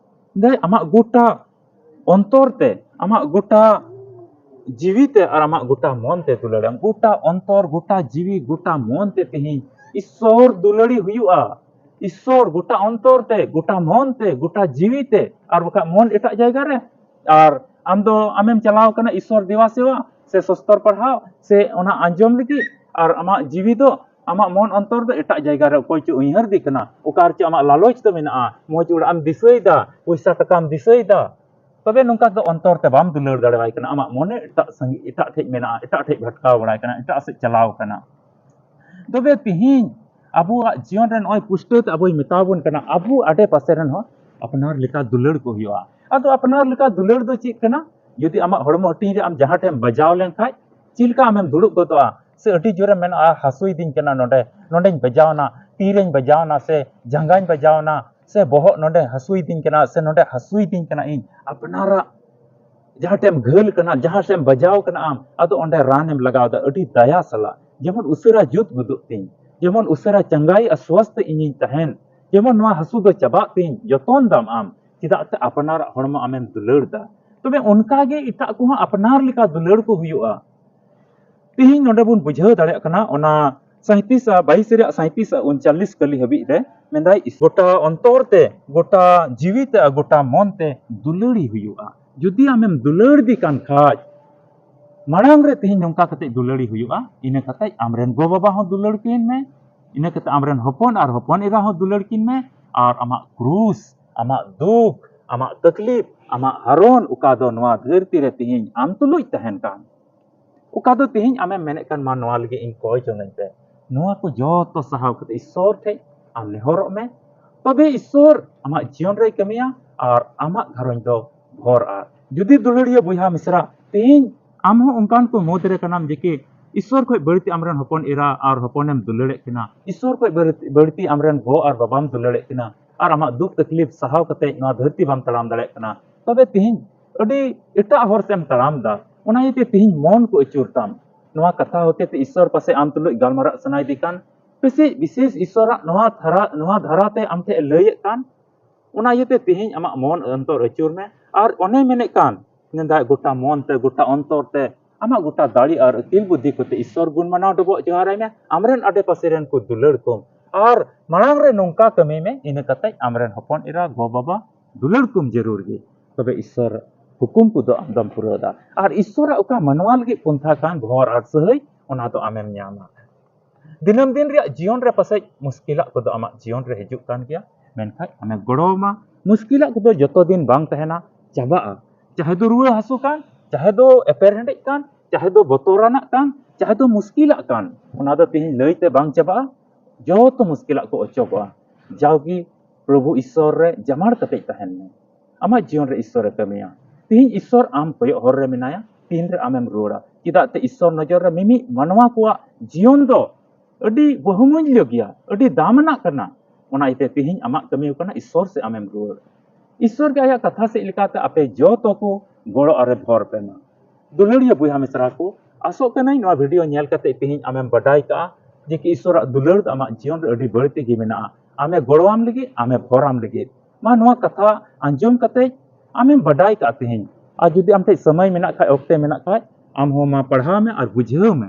ᱢᱮᱱᱫᱟᱭ ᱟᱢᱟᱜ ᱜᱚᱴᱟ ᱚᱱᱛᱚᱨ ᱛᱮ, ᱟᱢᱟᱜ ᱜᱚᱴᱟ ᱡᱤᱣᱤ ᱛᱮ ᱟᱨ ᱟᱢᱟᱜ ᱜᱚᱴᱟ ᱢᱚᱱ ᱛᱮ ᱫᱩᱞᱟᱹᱲᱮᱢ᱾ ᱜᱚᱴᱟ ᱚᱱᱛᱚᱨ, ᱜᱚᱴᱟ ᱡᱤᱣᱤ, ᱜᱚᱴᱟ ᱢᱚᱱ ᱛᱮ ᱛᱮᱦᱮᱧ ᱤᱥᱥᱚᱨ ᱫᱩᱞᱟᱹᱲᱤ ᱦᱩᱭᱩᱜᱼᱟ᱾ ᱤᱥᱥᱚᱨ ᱜᱚᱴᱟ ᱚᱱᱛᱚᱨ ᱛᱮ, ᱜᱚᱴᱟ ᱢᱚᱱ ᱛᱮ, ᱜᱚᱴᱟ ᱡᱤᱣᱤ ᱛᱮ, ᱟᱨ ᱵᱟᱠᱷᱟᱡ ᱢᱚᱱ ᱮᱴᱟᱜ ᱡᱟᱭᱜᱟ ᱨᱮ᱾ ᱟᱨ ᱟᱢ ᱫᱚ ᱟᱢᱮᱢ ᱪᱟᱞᱟᱣ ᱠᱟᱱᱟ ᱤᱥᱥᱚᱨ ᱫᱮᱵᱟ ᱥᱮᱵᱟ ᱥᱮ ᱥᱚᱥᱛᱚᱨ ᱯᱟᱲᱦᱟᱣ ᱥᱮ ᱚᱱᱟ ᱟᱸᱡᱚᱢ ᱞᱟᱹᱜᱤᱫ, ᱟᱨ ᱟᱢᱟᱜ ᱡᱤᱣᱤ ᱫᱚ, ᱟᱢᱟᱜ ᱢᱚᱱ ᱚᱱᱛᱚᱨ ᱫᱚ ᱮᱴᱟᱜ ᱡᱟᱭᱜᱟ ᱨᱮ, ᱚᱠᱚᱭ ᱪᱚ ᱩᱭᱦᱟᱹᱨ ᱫᱤ ᱠᱟᱱᱟ, ᱚᱠᱟ ᱨᱮᱪᱚ ᱟᱢᱟᱜ ᱞᱟᱞᱚᱪ ᱫᱚ ᱢᱮᱱᱟᱜᱼᱟ, ᱢᱚᱡᱽ ᱚᱲᱟᱜ ᱮᱢ ᱫᱤᱥᱟᱹᱭᱮᱫᱟ, ᱯᱚᱭᱥᱟ ᱴᱟᱠᱟᱢ ᱫᱤᱥᱟᱹᱭᱮᱫᱟ, ᱛᱚᱵᱮ ᱱᱚᱝᱠᱟ ᱫᱚ ᱚᱱᱛᱚᱨ ᱛᱮ ᱵᱟᱢ ᱫᱩᱞᱟᱹᱲ ᱫᱟᱲᱮᱣᱟᱭ ᱠᱟᱱᱟ᱾ ᱟᱢᱟᱜ ᱢᱚᱱᱮ ᱮᱴᱟᱜ ᱥᱟᱺᱜᱤᱧ, ᱮᱴᱟᱜ ᱴᱷᱮᱡ ᱢᱮᱱᱟᱜᱼᱟ, ᱮᱴᱟᱜ ᱴᱷᱮᱡ ᱵᱷᱟᱴᱠᱟᱣ ᱵᱟᱲᱟᱭ ᱠᱟᱱᱟ, ᱮᱴᱟᱜ ᱥᱮᱫ ᱪᱟᱞᱟᱣ ᱠᱟᱱᱟ᱾ ᱛᱚᱵᱮ ᱛᱤᱦᱤᱧ ᱟᱵᱚᱣᱟᱜ ᱡᱤᱭᱚᱱ ᱨᱮ ᱱᱚᱜᱼᱚᱭ ᱯᱩᱥᱴᱟᱹᱣ ᱛᱮ ᱟᱵᱚᱭ ᱢᱮᱛᱟ ᱵᱚᱱ ᱠᱟᱱᱟ, ᱟᱵᱚ ᱟᱰᱮ ᱯᱟᱥᱮ ᱨᱮᱱ ᱦᱚᱸ ᱟᱯᱱᱟᱨ ᱞᱮᱠᱟ ᱫᱩᱞᱟᱹᱲ ᱠᱚ ᱦᱩᱭᱩᱜᱼᱟ᱾ ᱟᱫᱚ ᱟᱯᱱᱟᱨ ᱞᱮᱠᱟ ᱫᱩᱞᱟᱹᱲ ᱫᱚ ᱪᱮᱫ ᱠᱟᱱᱟ? ᱡᱩᱫᱤ ᱟᱢᱟᱜ ᱦᱚᱲᱢᱚ ᱦᱟᱹᱴᱤᱧ ᱨᱮ ᱟᱢ ᱡᱟᱦᱟᱸ ᱴᱷᱮᱱ ᱵᱟᱡᱟᱣ ᱞᱮᱱᱠᱷᱟᱡ, ᱪᱮᱫ ᱞᱮᱠᱟ ᱟᱢᱮᱢ ᱫᱩᱲᱩᱵ ᱜᱚᱫᱚᱜᱼᱟ? ᱥᱮ ᱟᱹᱰᱤ ᱡᱳᱨᱮᱢ ᱢᱮᱱᱟ, "ᱦᱟᱹᱥᱩᱭᱤᱫᱤᱧ ᱠᱟᱱᱟ ᱱᱚᱰᱮ, ᱱᱚᱰᱮᱧ ᱵᱟᱡᱟᱣᱱᱟ, ᱛᱤᱨᱮᱧ ᱵᱟᱡᱟᱣᱱᱟ, ᱥᱮ ᱡᱟᱸᱜᱟᱧ ᱵᱟᱡᱟᱣᱱᱟ, ᱥᱮ ᱵᱚᱦᱚᱜ ᱱᱚᱰᱮ ᱦᱟᱹᱥᱩᱭᱤᱫᱤᱧ ᱠᱟᱱᱟ, ᱥᱮ ᱱᱚᱰᱮ ᱦᱟᱹᱥᱩᱭᱤᱫᱤᱧ ᱠᱟᱱᱟ ᱤᱧ᱾" ᱟᱯᱱᱟᱨᱟᱜ ᱡᱟᱦᱟᱸ ᱴᱷᱮᱱ ᱜᱷᱟᱹᱞ ᱠᱟᱱᱟ, ᱡᱟᱦᱟᱸ ᱴᱷᱮᱱ ᱵᱟᱡᱟᱣ ᱠᱟᱱᱟ ᱟᱢ, ᱟᱫᱚ ᱚᱸᱰᱮ ᱨᱟᱱᱮᱢ ᱞᱟᱜᱟᱣ ᱮᱫᱟ, ᱟᱹᱰᱤ ᱫᱟᱭᱟ ᱥᱟᱞᱟᱜ, ᱡᱮᱢᱚᱱ ᱩᱥᱟᱹᱨᱟ ᱡᱩᱛ ᱜᱚᱫᱚᱜ ᱛᱤᱧ, ᱡᱮᱢᱚᱱ ᱩᱥᱟᱹᱨᱟ ᱪᱟᱸᱜᱟᱭ ᱟᱨ ᱥᱣᱟᱥᱛᱷ ᱤᱧᱤᱧ ᱛᱟᱦᱮᱱ, ᱡᱮᱢᱚᱱ ᱱᱚᱣᱟ ᱦᱟᱹᱥᱩ ᱫᱚ ᱪᱟᱵᱟᱜ ᱛᱤᱧ, ᱡᱚᱛᱚᱱ ᱫᱟᱢ ᱟᱢ, ᱪᱮᱫᱟᱜ ᱥᱮ ᱟᱯᱱᱟᱨᱟᱜ ᱦᱚᱲᱢᱚ ᱟᱢᱮᱢ ᱫᱩᱞᱟᱹᱲ ᱫᱟ᱾ ᱛᱚᱵᱮ ᱚᱱᱠᱟ ᱜᱮ ᱮᱴᱟᱜ ᱠᱚᱦᱚᱸ ᱟᱯᱱᱟᱨ ᱞᱮᱠᱟ ᱫᱩᱞᱟᱹᱲ ᱠᱚ ᱦᱩᱭᱩᱜᱼᱟ᱾ ᱛᱮᱦᱮᱧ ᱱᱚᱰᱮ ᱵᱚᱱ ᱵᱩᱡᱷᱟᱹᱣ ᱫᱟᱲᱮᱭᱟᱜ ᱠᱟᱱᱟ, ᱚᱱᱟ ᱥᱟᱸᱭᱛᱤᱥ ᱟᱜ, ᱵᱟᱭᱤᱥ ᱨᱮᱭᱟᱜ ᱥᱟᱸᱭᱛᱤᱥ ᱟᱜ ᱩᱱᱪᱟᱞᱞᱤᱥ ᱠᱟᱹᱞᱤ ᱦᱟᱹᱵᱤᱡ ᱨᱮ ᱢᱮᱱᱫᱟᱭ, ᱜᱚᱴᱟ ᱚᱱᱛᱚᱨ ᱛᱮ, ᱜᱚᱴᱟ ᱡᱤᱣᱤ ᱛᱮ ᱟᱨ ᱜᱚᱴᱟ ᱢᱚᱱ ᱛᱮ ᱫᱩᱞᱟᱹᱲᱤ ᱦᱩᱭᱩᱜᱼᱟ᱾ ᱡᱩᱫᱤ ᱟᱢᱮᱢ ᱫᱩᱞᱟᱹᱲ ᱫᱤ ᱠᱟᱱ ᱠᱷᱟᱡ, ᱢᱟᱲᱟᱝ ᱨᱮ ᱛᱮᱦᱮᱧ ᱱᱚᱝᱠᱟ ᱠᱟᱛᱮ ᱫᱩᱞᱟᱹᱲᱤ ᱦᱩᱭᱩᱜᱼᱟ, ᱤᱱᱟᱹ ᱠᱟᱛᱮ ᱟᱢᱨᱮᱱ ᱜᱚ ᱵᱟᱵᱟ ᱦᱚᱸ ᱫᱩᱞᱟᱹᱲ ᱠᱤᱱ ᱢᱮ, ᱤᱱᱟᱹ ᱠᱟᱛᱮ ᱟᱢᱨᱮᱱ ᱦᱚᱯᱚᱱ ᱟᱨ ᱦᱚᱯᱚᱱ ᱮᱨᱟ ᱦᱚᱸ ᱫᱩᱞᱟᱹᱲ ᱠᱤᱱ ᱢᱮ, ᱟᱨ ᱟᱢᱟᱜ ᱠᱨᱩᱥ, ᱟᱢᱟᱜ ᱫᱩᱠ, ᱟᱢᱟᱜ ᱛᱟᱠᱞᱤᱯ, ᱟᱢᱟᱜ ᱦᱟᱨᱚᱱ, ᱚᱠᱟ ᱫᱚ ᱱᱚᱣᱟ ᱫᱷᱟᱹᱨᱛᱤ ᱨᱮ ᱛᱮᱦᱮᱧ ᱟᱢ ᱛᱩᱞᱩᱡ ᱛᱟᱦᱮᱱ ᱠᱟᱱ, ᱚᱠᱟ ᱫᱚ ᱛᱮᱦᱮᱧ ᱟᱢᱮᱢ ᱢᱮᱱᱮᱫ ᱠᱟᱱ, "ᱢᱟ ᱱᱚᱣᱟ ᱞᱟᱹᱜᱤᱫ ᱤᱧ ᱠᱚᱭ ᱡᱚᱝ ᱟᱹᱧ ᱯᱮ", ᱱᱚᱣᱟ ᱠᱚ ᱡᱚᱛᱚ ᱥᱟᱦᱟᱣ ᱠᱟᱛᱮ ᱤᱥᱥᱚᱨ ᱴᱷᱮᱡ ᱟᱢ ᱱᱮᱦᱚᱨᱚᱜ ᱢᱮ, ᱛᱚᱵᱮ ᱤᱥᱥᱚᱨ ᱟᱢᱟᱜ ᱡᱤᱭᱚᱱ ᱨᱮᱭ ᱠᱟᱹᱢᱤᱭᱟ ᱟᱨ ᱟᱢᱟᱜ ᱜᱷᱟᱨᱚᱸᱡᱽ ᱫᱚ ᱵᱷᱚᱨ ᱟᱨ ᱡᱩᱫᱤ ᱫᱩᱞᱟᱹᱲᱤᱭᱟᱹ ᱵᱚᱭᱦᱟ ᱢᱤᱥᱨᱟ, ᱛᱮᱦᱮᱧ ᱟᱢ ᱦᱚᱸ ᱚᱱᱠᱟᱱ ᱠᱚ ᱢᱩᱫᱽ ᱨᱮ ᱠᱟᱱᱟᱢ ᱡᱮ ᱠᱤ ᱤᱥᱥᱚᱨ ᱠᱷᱚᱱ ᱵᱟᱹᱲᱛᱤ ᱟᱢᱨᱮᱱ ᱦᱚᱯᱚᱱ ᱮᱨᱟ ᱟᱨ ᱦᱚᱯᱚᱱᱮᱢ ᱫᱩᱞᱟᱹᱲᱮᱫ ᱠᱤᱱᱟ, ᱤᱥᱥᱚᱨ ᱠᱷᱚᱱ ᱵᱟᱹᱲᱛᱤ, ᱵᱟᱹᱲᱛᱤ ᱟᱢᱨᱮᱱ ᱜᱚ ᱟᱨ ᱵᱟᱵᱟᱢ ᱫᱩᱞᱟᱹᱲᱮᱫ ᱠᱤᱱᱟ, ᱟᱨ ᱟᱢᱟᱜ ᱫᱩᱠ ᱛᱟᱠᱞᱤᱯ ᱥᱟᱦᱟᱣ ᱠᱟᱛᱮ ᱱᱚᱣᱟ ᱫᱷᱟᱹᱨᱛᱤ ᱵᱟᱢ ᱛᱟᱲᱟᱢ ᱫᱟᱲᱮᱭᱟᱜ ᱠᱟᱱᱟ, ᱛᱚᱵᱮ ᱛᱮᱦᱮᱧ ᱟᱹᱰᱤ ᱮᱴᱟᱜ ᱦᱚᱨ ᱥᱮᱫ ᱮᱢ ᱛᱟᱲᱟᱢ ᱮᱫᱟ᱾ ᱚᱱᱟ ᱤᱭᱟᱹᱛᱮ ᱛᱮᱦᱮᱧ ᱢᱚᱱ ᱠᱚ ᱟᱹᱪᱩᱨ ᱛᱟᱢ᱾ ᱱᱚᱣᱟ ᱠᱟᱛᱷᱟ ᱦᱚᱛᱮ ᱛᱮ ᱤᱥᱥᱚᱨ ᱯᱟᱥᱮ ᱟᱢ ᱛᱩᱞᱩᱡ ᱜᱟᱞᱢᱟᱨᱟᱜ ᱥᱟᱱᱟᱭᱮᱫᱮ ᱠᱟᱱ, ᱯᱟᱥᱮᱡ ᱵᱤᱥᱮᱥ ᱤᱥᱥᱚᱨᱟᱜ ᱱᱚᱣᱟ ᱫᱷᱟᱨᱟ, ᱱᱚᱣᱟ ᱫᱷᱟᱨᱟ ᱛᱮ ᱟᱢ ᱴᱷᱮᱱ ᱮ ᱞᱟᱹᱭᱮᱫ ᱠᱟᱱ᱾ ᱚᱱᱟ ᱤᱭᱟᱹᱛᱮ ᱛᱮᱦᱮᱧ ᱟᱢᱟᱜ ᱢᱚᱱ ᱚᱱᱛᱚᱨ ᱟᱹᱪᱩᱨ ᱢᱮ᱾ ᱟᱨ ᱚᱱᱮ ᱢᱮᱱᱮᱫ ᱠᱟᱱ, ᱢᱮᱱᱫᱟᱭ ᱜᱚᱴᱟ ᱢᱚᱱ ᱛᱮ, ᱜᱚᱴᱟ ᱚᱱᱛᱚᱨ ᱛᱮ, ᱟᱢᱟᱜ ᱜᱚᱴᱟ ᱫᱟᱲᱮ ᱟᱨ ᱟᱹᱠᱤᱞ ᱵᱩᱫᱽᱫᱷᱤ ᱠᱚᱛᱮ ᱤᱥᱥᱚᱨ ᱜᱩᱱ ᱢᱟᱱᱟᱣ ᱰᱚᱵᱚᱜ ᱡᱚᱦᱟᱨᱟᱭ ᱢᱮ᱾ ᱟᱢᱨᱮᱱ ᱟᱰᱮ ᱯᱟᱥᱮ ᱨᱮᱱ ᱠᱚ ᱫᱩᱞᱟᱹᱲ ᱠᱚᱢ᱾ ᱟᱨ ᱢᱟᱲᱟᱝ ᱨᱮ ᱱᱚᱝᱠᱟ ᱠᱟᱹᱢᱤ ᱢᱮ, ᱤᱱᱟᱹ ᱠᱟᱛᱮ ᱟᱢᱨᱮᱱ ᱦᱚᱯᱚᱱ ᱮᱨᱟ, ᱜᱚ ᱵᱟᱵᱟ ᱫᱩᱞᱟᱹᱲ ᱠᱚᱢ ᱡᱟᱹᱨᱩᱲ ᱜᱮ᱾ ᱛᱚᱵᱮ ᱤᱥᱥᱚᱨ ᱦᱩᱠᱩᱢ ᱠᱚᱫᱚ ᱟᱢ ᱫᱚᱢ ᱯᱩᱨᱟᱹᱣ ᱫᱟ᱾ ᱟᱨ ᱤᱥᱥᱚᱨᱟᱜ ᱚᱠᱟ ᱢᱟᱱᱣᱟ ᱞᱟᱹᱜᱤᱫ ᱯᱚᱱᱛᱷᱟ ᱠᱟᱱ ᱵᱷᱚᱨ ᱟᱨ ᱥᱟᱹᱦᱟᱹᱭ, ᱚᱱᱟ ᱫᱚ ᱟᱢᱮᱢ ᱧᱟᱢᱟ᱾ ᱫᱤᱱᱟᱹᱢ ᱫᱤᱱ ᱨᱮᱭᱟᱜ ᱡᱤᱭᱚᱱ ᱨᱮ ᱯᱟᱥᱮᱡ ᱢᱩᱥᱠᱤᱞᱟᱜ ᱠᱚᱫᱚ ᱟᱢᱟᱜ ᱡᱤᱭᱚᱱ ᱨᱮ ᱦᱤᱡᱩᱜ ᱠᱟᱱ ᱜᱮᱭᱟ, ᱢᱮᱱᱠᱷᱟᱱ ᱟᱢᱮ ᱜᱚᱲᱚ ᱟᱢᱟ᱾ ᱢᱩᱥᱠᱤᱞᱟᱜ ᱠᱚᱫᱚ ᱡᱚᱛᱚ ᱫᱤᱱ ᱵᱟᱝ ᱛᱟᱦᱮᱱᱟ, ᱪᱟᱵᱟᱜᱼᱟ᱾ ᱪᱟᱦᱮ ᱫᱚ ᱨᱩᱣᱟᱹ ᱦᱟᱹᱥᱩ ᱠᱟᱱ, ᱪᱟᱦᱮ ᱫᱚ ᱮᱯᱮᱨ ᱦᱮᱸᱰᱮᱡ ᱠᱟᱱ, ᱪᱟᱦᱮ ᱫᱚ ᱵᱚᱛᱚᱨᱟᱱᱟᱜ ᱠᱟᱱ, ᱪᱟᱦᱮ ᱫᱚ ᱢᱩᱥᱠᱤᱞᱟᱜ ᱠᱟᱱ, ᱚᱱᱟ ᱫᱚ ᱛᱮᱦᱮᱧ ᱞᱟᱹᱭ ᱛᱮ ᱵᱟᱝ ᱪᱟᱵᱟᱜᱼᱟ᱾ ᱡᱚᱛᱚ ᱢᱩᱥᱠᱤᱞᱟᱜ ᱠᱚ ᱚᱪᱚᱜᱚᱜᱼᱟ᱾ ᱡᱟᱣᱜᱮ ᱯᱨᱚᱵᱷᱩ ᱤᱥᱥᱚᱨ ᱨᱮ ᱡᱟᱢᱟᱲ ᱠᱟᱛᱮ ᱛᱟᱦᱮᱱ ᱢᱮ᱾ ᱟᱢᱟᱜ ᱡᱤᱭᱚᱱ ᱨᱮ ᱤᱥᱥᱚᱨ ᱮ ᱠᱟᱹᱢᱤᱭᱟ᱾ ᱛᱮᱦᱮᱧ ᱤᱥᱥᱚᱨ ᱟᱢ ᱠᱚᱭᱚᱜ ᱦᱚᱨ ᱨᱮ ᱢᱮᱱᱟᱭᱟ, ᱛᱤᱱ ᱨᱮ ᱟᱢᱮᱢ ᱨᱩᱣᱟᱹᱲᱟ᱾ ᱪᱮᱫᱟᱜ ᱛᱮ ᱤᱥᱥᱚᱨ ᱱᱚᱡᱚᱨ ᱨᱮ ᱢᱤᱢᱤᱫ ᱢᱟᱱᱣᱟ ᱠᱚᱣᱟᱜ ᱡᱤᱭᱚᱱ ᱫᱚ ᱟᱹᱰᱤ ᱵᱚᱦᱩᱢᱩᱞᱭᱚ ᱜᱮᱭᱟ, ᱟᱹᱰᱤ ᱫᱟᱢᱟᱱᱟᱜ ᱠᱟᱱᱟ᱾ ᱚᱱᱟ ᱤᱭᱟᱹᱛᱮ ᱛᱮᱦᱮᱧ ᱟᱢᱟᱜ ᱠᱟᱹᱢᱤ ᱠᱟᱱᱟ ᱤᱥᱥᱚᱨ ᱥᱮ ᱟᱢᱮᱢ ᱨᱩᱣᱟᱹᱲ᱾ ᱤᱥᱥᱚᱨ ᱜᱮ ᱟᱭᱟᱜ ᱠᱟᱛᱷᱟ ᱥᱮᱫ ᱞᱮᱠᱟᱛᱮ ᱟᱯᱮ ᱡᱚᱛᱚ ᱠᱚ ᱜᱚᱲᱚ ᱟᱨᱮ ᱵᱷᱚᱨ ᱯᱮ ᱢᱟ᱾ ᱫᱩᱞᱟᱹᱲᱤᱭᱟᱹ ᱵᱚᱭᱦᱟ ᱢᱤᱥᱨᱟ ᱠᱚ, ᱟᱥᱚᱜ ᱠᱟᱹᱱᱟᱹᱧ ᱱᱚᱣᱟ ᱵᱷᱤᱰᱤᱭᱳ ᱧᱮᱞ ᱠᱟᱛᱮ ᱛᱮᱦᱮᱧ ᱟᱢᱮᱢ ᱵᱟᱰᱟᱭ ᱠᱟᱜᱼᱟ ᱡᱮ ᱠᱤ ᱤᱥᱥᱚᱨᱟᱜ ᱫᱩᱞᱟᱹᱲ ᱫᱚ ᱟᱢᱟᱜ ᱡᱤᱭᱚᱱ ᱨᱮ ᱟᱹᱰᱤ ᱵᱟᱹᱲᱛᱤ ᱜᱮ ᱢᱮᱱᱟᱜᱼᱟ᱾ ᱟᱢᱮ ᱜᱚᱲᱚᱣᱟᱢ ᱞᱟᱹᱜᱤᱫ, ᱟᱢᱮ ᱵᱷᱚᱨᱟᱢ ᱞᱟᱹᱜᱤᱫ᱾ ᱢᱟ ᱱᱚᱣᱟ ᱠᱟᱛᱷᱟ ᱟᱸᱡᱚᱢ ᱠᱟᱛᱮ ᱟᱢᱮᱢ ᱵᱟᱰᱟᱭ ᱠᱟᱜᱼᱟ ᱛᱮᱦᱮᱧ᱾ ᱟᱨ ᱡᱩᱫᱤ ᱟᱢ ᱴᱷᱮᱱ ᱥᱚᱢᱚᱭ ᱢᱮᱱᱟᱜ ᱠᱷᱟᱡ, ᱚᱠᱛᱮ ᱢᱮᱱᱟᱜ ᱠᱷᱟᱡ, ᱟᱢ ᱦᱚᱸ ᱢᱟ ᱯᱟᱲᱦᱟᱣ ᱢᱮ ᱟᱨ ᱵᱩᱡᱷᱟᱹᱣ ᱢᱮ᱾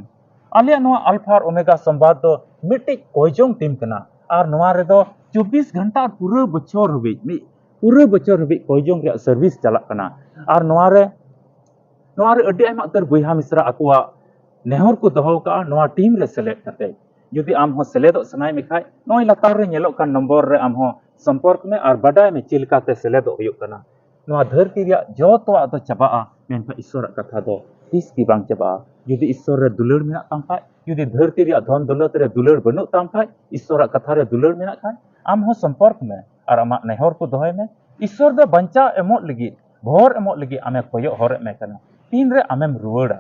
ᱟᱞᱮᱭᱟᱜ ᱱᱚᱣᱟ ᱟᱞᱯᱷᱟ ᱟᱨ ᱳᱢᱮᱜᱟ ᱥᱚᱢᱵᱟᱫ ᱫᱚ ᱢᱤᱫᱴᱤᱡ ᱠᱚᱭᱡᱚᱝ ᱴᱤᱢ ᱠᱟᱱᱟ᱾ ᱟᱨ ᱱᱚᱣᱟ ᱨᱮᱫᱚ ᱪᱚᱵᱵᱤᱥ ᱜᱷᱚᱱᱴᱟ ᱟᱨ ᱯᱩᱨᱟᱹ ᱵᱚᱪᱷᱚᱨ ᱦᱟᱹᱵᱤᱡ, ᱢᱤᱫ ᱯᱩᱨᱟᱹ ᱵᱚᱪᱷᱚᱨ ᱦᱟᱹᱵᱤᱡ ᱠᱚᱭᱡᱚᱝ ᱨᱮᱭᱟᱜ ᱥᱟᱨᱵᱷᱤᱥ ᱪᱟᱞᱟᱜ ᱠᱟᱱᱟ᱾ ᱟᱨ ᱱᱚᱣᱟ ᱨᱮ, ᱱᱚᱣᱟ ᱨᱮ ᱟᱹᱰᱤ ᱟᱭᱢᱟ ᱩᱛᱟᱹᱨ ᱵᱚᱭᱦᱟ ᱢᱤᱥᱨᱟ ᱟᱠᱚᱣᱟᱜ ᱱᱮᱦᱚᱨ ᱠᱚ ᱫᱚᱦᱚ ᱠᱟᱜᱼᱟ ᱱᱚᱣᱟ ᱴᱤᱢ ᱨᱮ ᱥᱮᱞᱮᱫ ᱠᱟᱛᱮ᱾ ᱡᱩᱫᱤ ᱟᱢ ᱦᱚᱸ ᱥᱮᱞᱮᱫᱚᱜ ᱥᱟᱱᱟᱭᱮᱫ ᱢᱮ ᱠᱷᱟᱡ, ᱱᱚᱜᱼᱚᱭ ᱞᱟᱛᱟᱨ ᱨᱮ ᱧᱮᱞᱚᱜ ᱠᱟᱱ ᱱᱚᱢᱵᱚᱨ ᱨᱮ ᱟᱢ ᱦᱚᱸ ᱥᱚᱢᱯᱚᱨᱠ ᱢᱮ ᱟᱨ ᱵᱟᱰᱟᱭ ᱢᱮ ᱪᱮᱫ ᱞᱮᱠᱟᱛᱮ ᱥᱮᱞᱮᱫᱚᱜ ᱦᱩᱭᱩᱜ ᱠᱟᱱᱟ᱾ ᱱᱚᱣᱟ ᱫᱷᱟᱹᱨᱛᱤ ᱨᱮᱭᱟᱜ ᱡᱚᱛᱚᱣᱟᱜ ᱫᱚ ᱪᱟᱵᱟᱜᱼᱟ, ᱢᱮᱱᱠᱷᱟᱱ ᱤᱥᱥᱚᱨᱟᱜ ᱠᱟᱛᱷᱟ ᱫᱚ ᱛᱤᱥ ᱜᱮ ᱵᱟᱝ ᱪᱟᱵᱟᱜᱼᱟ᱾ ᱡᱩᱫᱤ ᱤᱥᱥᱚᱨ ᱨᱮ ᱫᱩᱞᱟᱹᱲ ᱢᱮᱱᱟᱜ ᱛᱟᱢ ᱠᱷᱟᱡ, ᱡᱩᱫᱤ ᱫᱷᱟᱹᱨᱛᱤ ᱨᱮᱭᱟᱜ ᱫᱷᱚᱱ ᱫᱚᱞᱚᱛ ᱨᱮ ᱫᱩᱞᱟᱹᱲ ᱵᱟᱹᱱᱩᱜ ᱛᱟᱢ ᱠᱷᱟᱡ, ᱤᱥᱥᱚᱨᱟᱜ ᱠᱟᱛᱷᱟ ᱨᱮ ᱫᱩᱞᱟᱹᱲ ᱢᱮᱱᱟᱜ ᱠᱷᱟᱡ, ᱟᱢ ᱦᱚᱸ ᱥᱚᱢᱯᱚᱨᱠ ᱢᱮ ᱟᱨ ᱟᱢᱟᱜ ᱱᱮᱦᱚᱨ ᱠᱚ ᱫᱚᱦᱚᱭ ᱢᱮ᱾ ᱤᱥᱥᱚᱨ ᱫᱚ ᱵᱟᱧᱪᱟᱣ ᱮᱢᱚᱜ ᱞᱟᱹᱜᱤᱫ, ᱵᱷᱚᱨ ᱮᱢᱚᱜ ᱞᱟᱹᱜᱤᱫ ᱟᱢᱮ ᱠᱚᱭᱚᱜ ᱦᱚᱨᱮᱫ ᱢᱮ ᱠᱟᱱᱟ᱾ ᱛᱤᱱᱨᱮ ᱟᱢᱮᱢ ᱨᱩᱣᱟᱹᱲᱟ?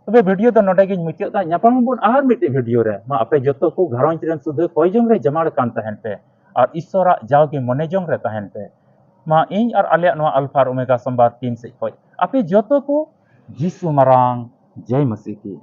ᱛᱚᱵᱮ ᱵᱷᱤᱰᱤᱭᱳ ᱫᱚ ᱱᱚᱰᱮ ᱜᱤᱧ ᱢᱩᱪᱟᱹᱫ ᱫᱟ᱾ ᱧᱟᱯᱟᱢ ᱟᱵᱚᱱ ᱟᱨ ᱢᱤᱫᱴᱮᱡ ᱵᱷᱤᱰᱤᱭᱳ ᱨᱮ᱾ ᱢᱟ ᱟᱯᱮ ᱡᱚᱛᱚ ᱠᱚ ᱜᱷᱟᱨᱚᱸᱡᱽ ᱨᱮᱱ ᱥᱩᱫᱷᱟᱹ ᱠᱚᱭ ᱡᱚᱝ ᱨᱮ ᱡᱟᱢᱟᱲ ᱠᱟᱱ ᱛᱟᱦᱮᱱ ᱯᱮ ᱟᱨ ᱤᱥᱥᱚᱨᱟᱜ ᱡᱟᱣᱜᱮ ᱢᱚᱱᱮ ᱡᱚᱝ ᱨᱮ ᱛᱟᱦᱮᱱ ᱯᱮ᱾ ᱢᱟ ᱤᱧ ᱟᱨ ᱟᱞᱮᱭᱟᱜ ᱱᱚᱣᱟ ᱟᱞᱯᱷᱟ ᱟᱨ ᱳᱢᱮᱜᱟ ᱥᱚᱢᱵᱟᱫ ᱴᱤᱢ ᱥᱮᱫ ᱠᱷᱚᱡ ᱟᱯᱮ ᱡᱚᱛᱚ ᱠᱚ ᱡᱤᱥᱩ ᱢᱟᱨᱟᱝ ᱡᱟᱭ ᱢᱟᱹᱥᱤ ᱠᱤ᱾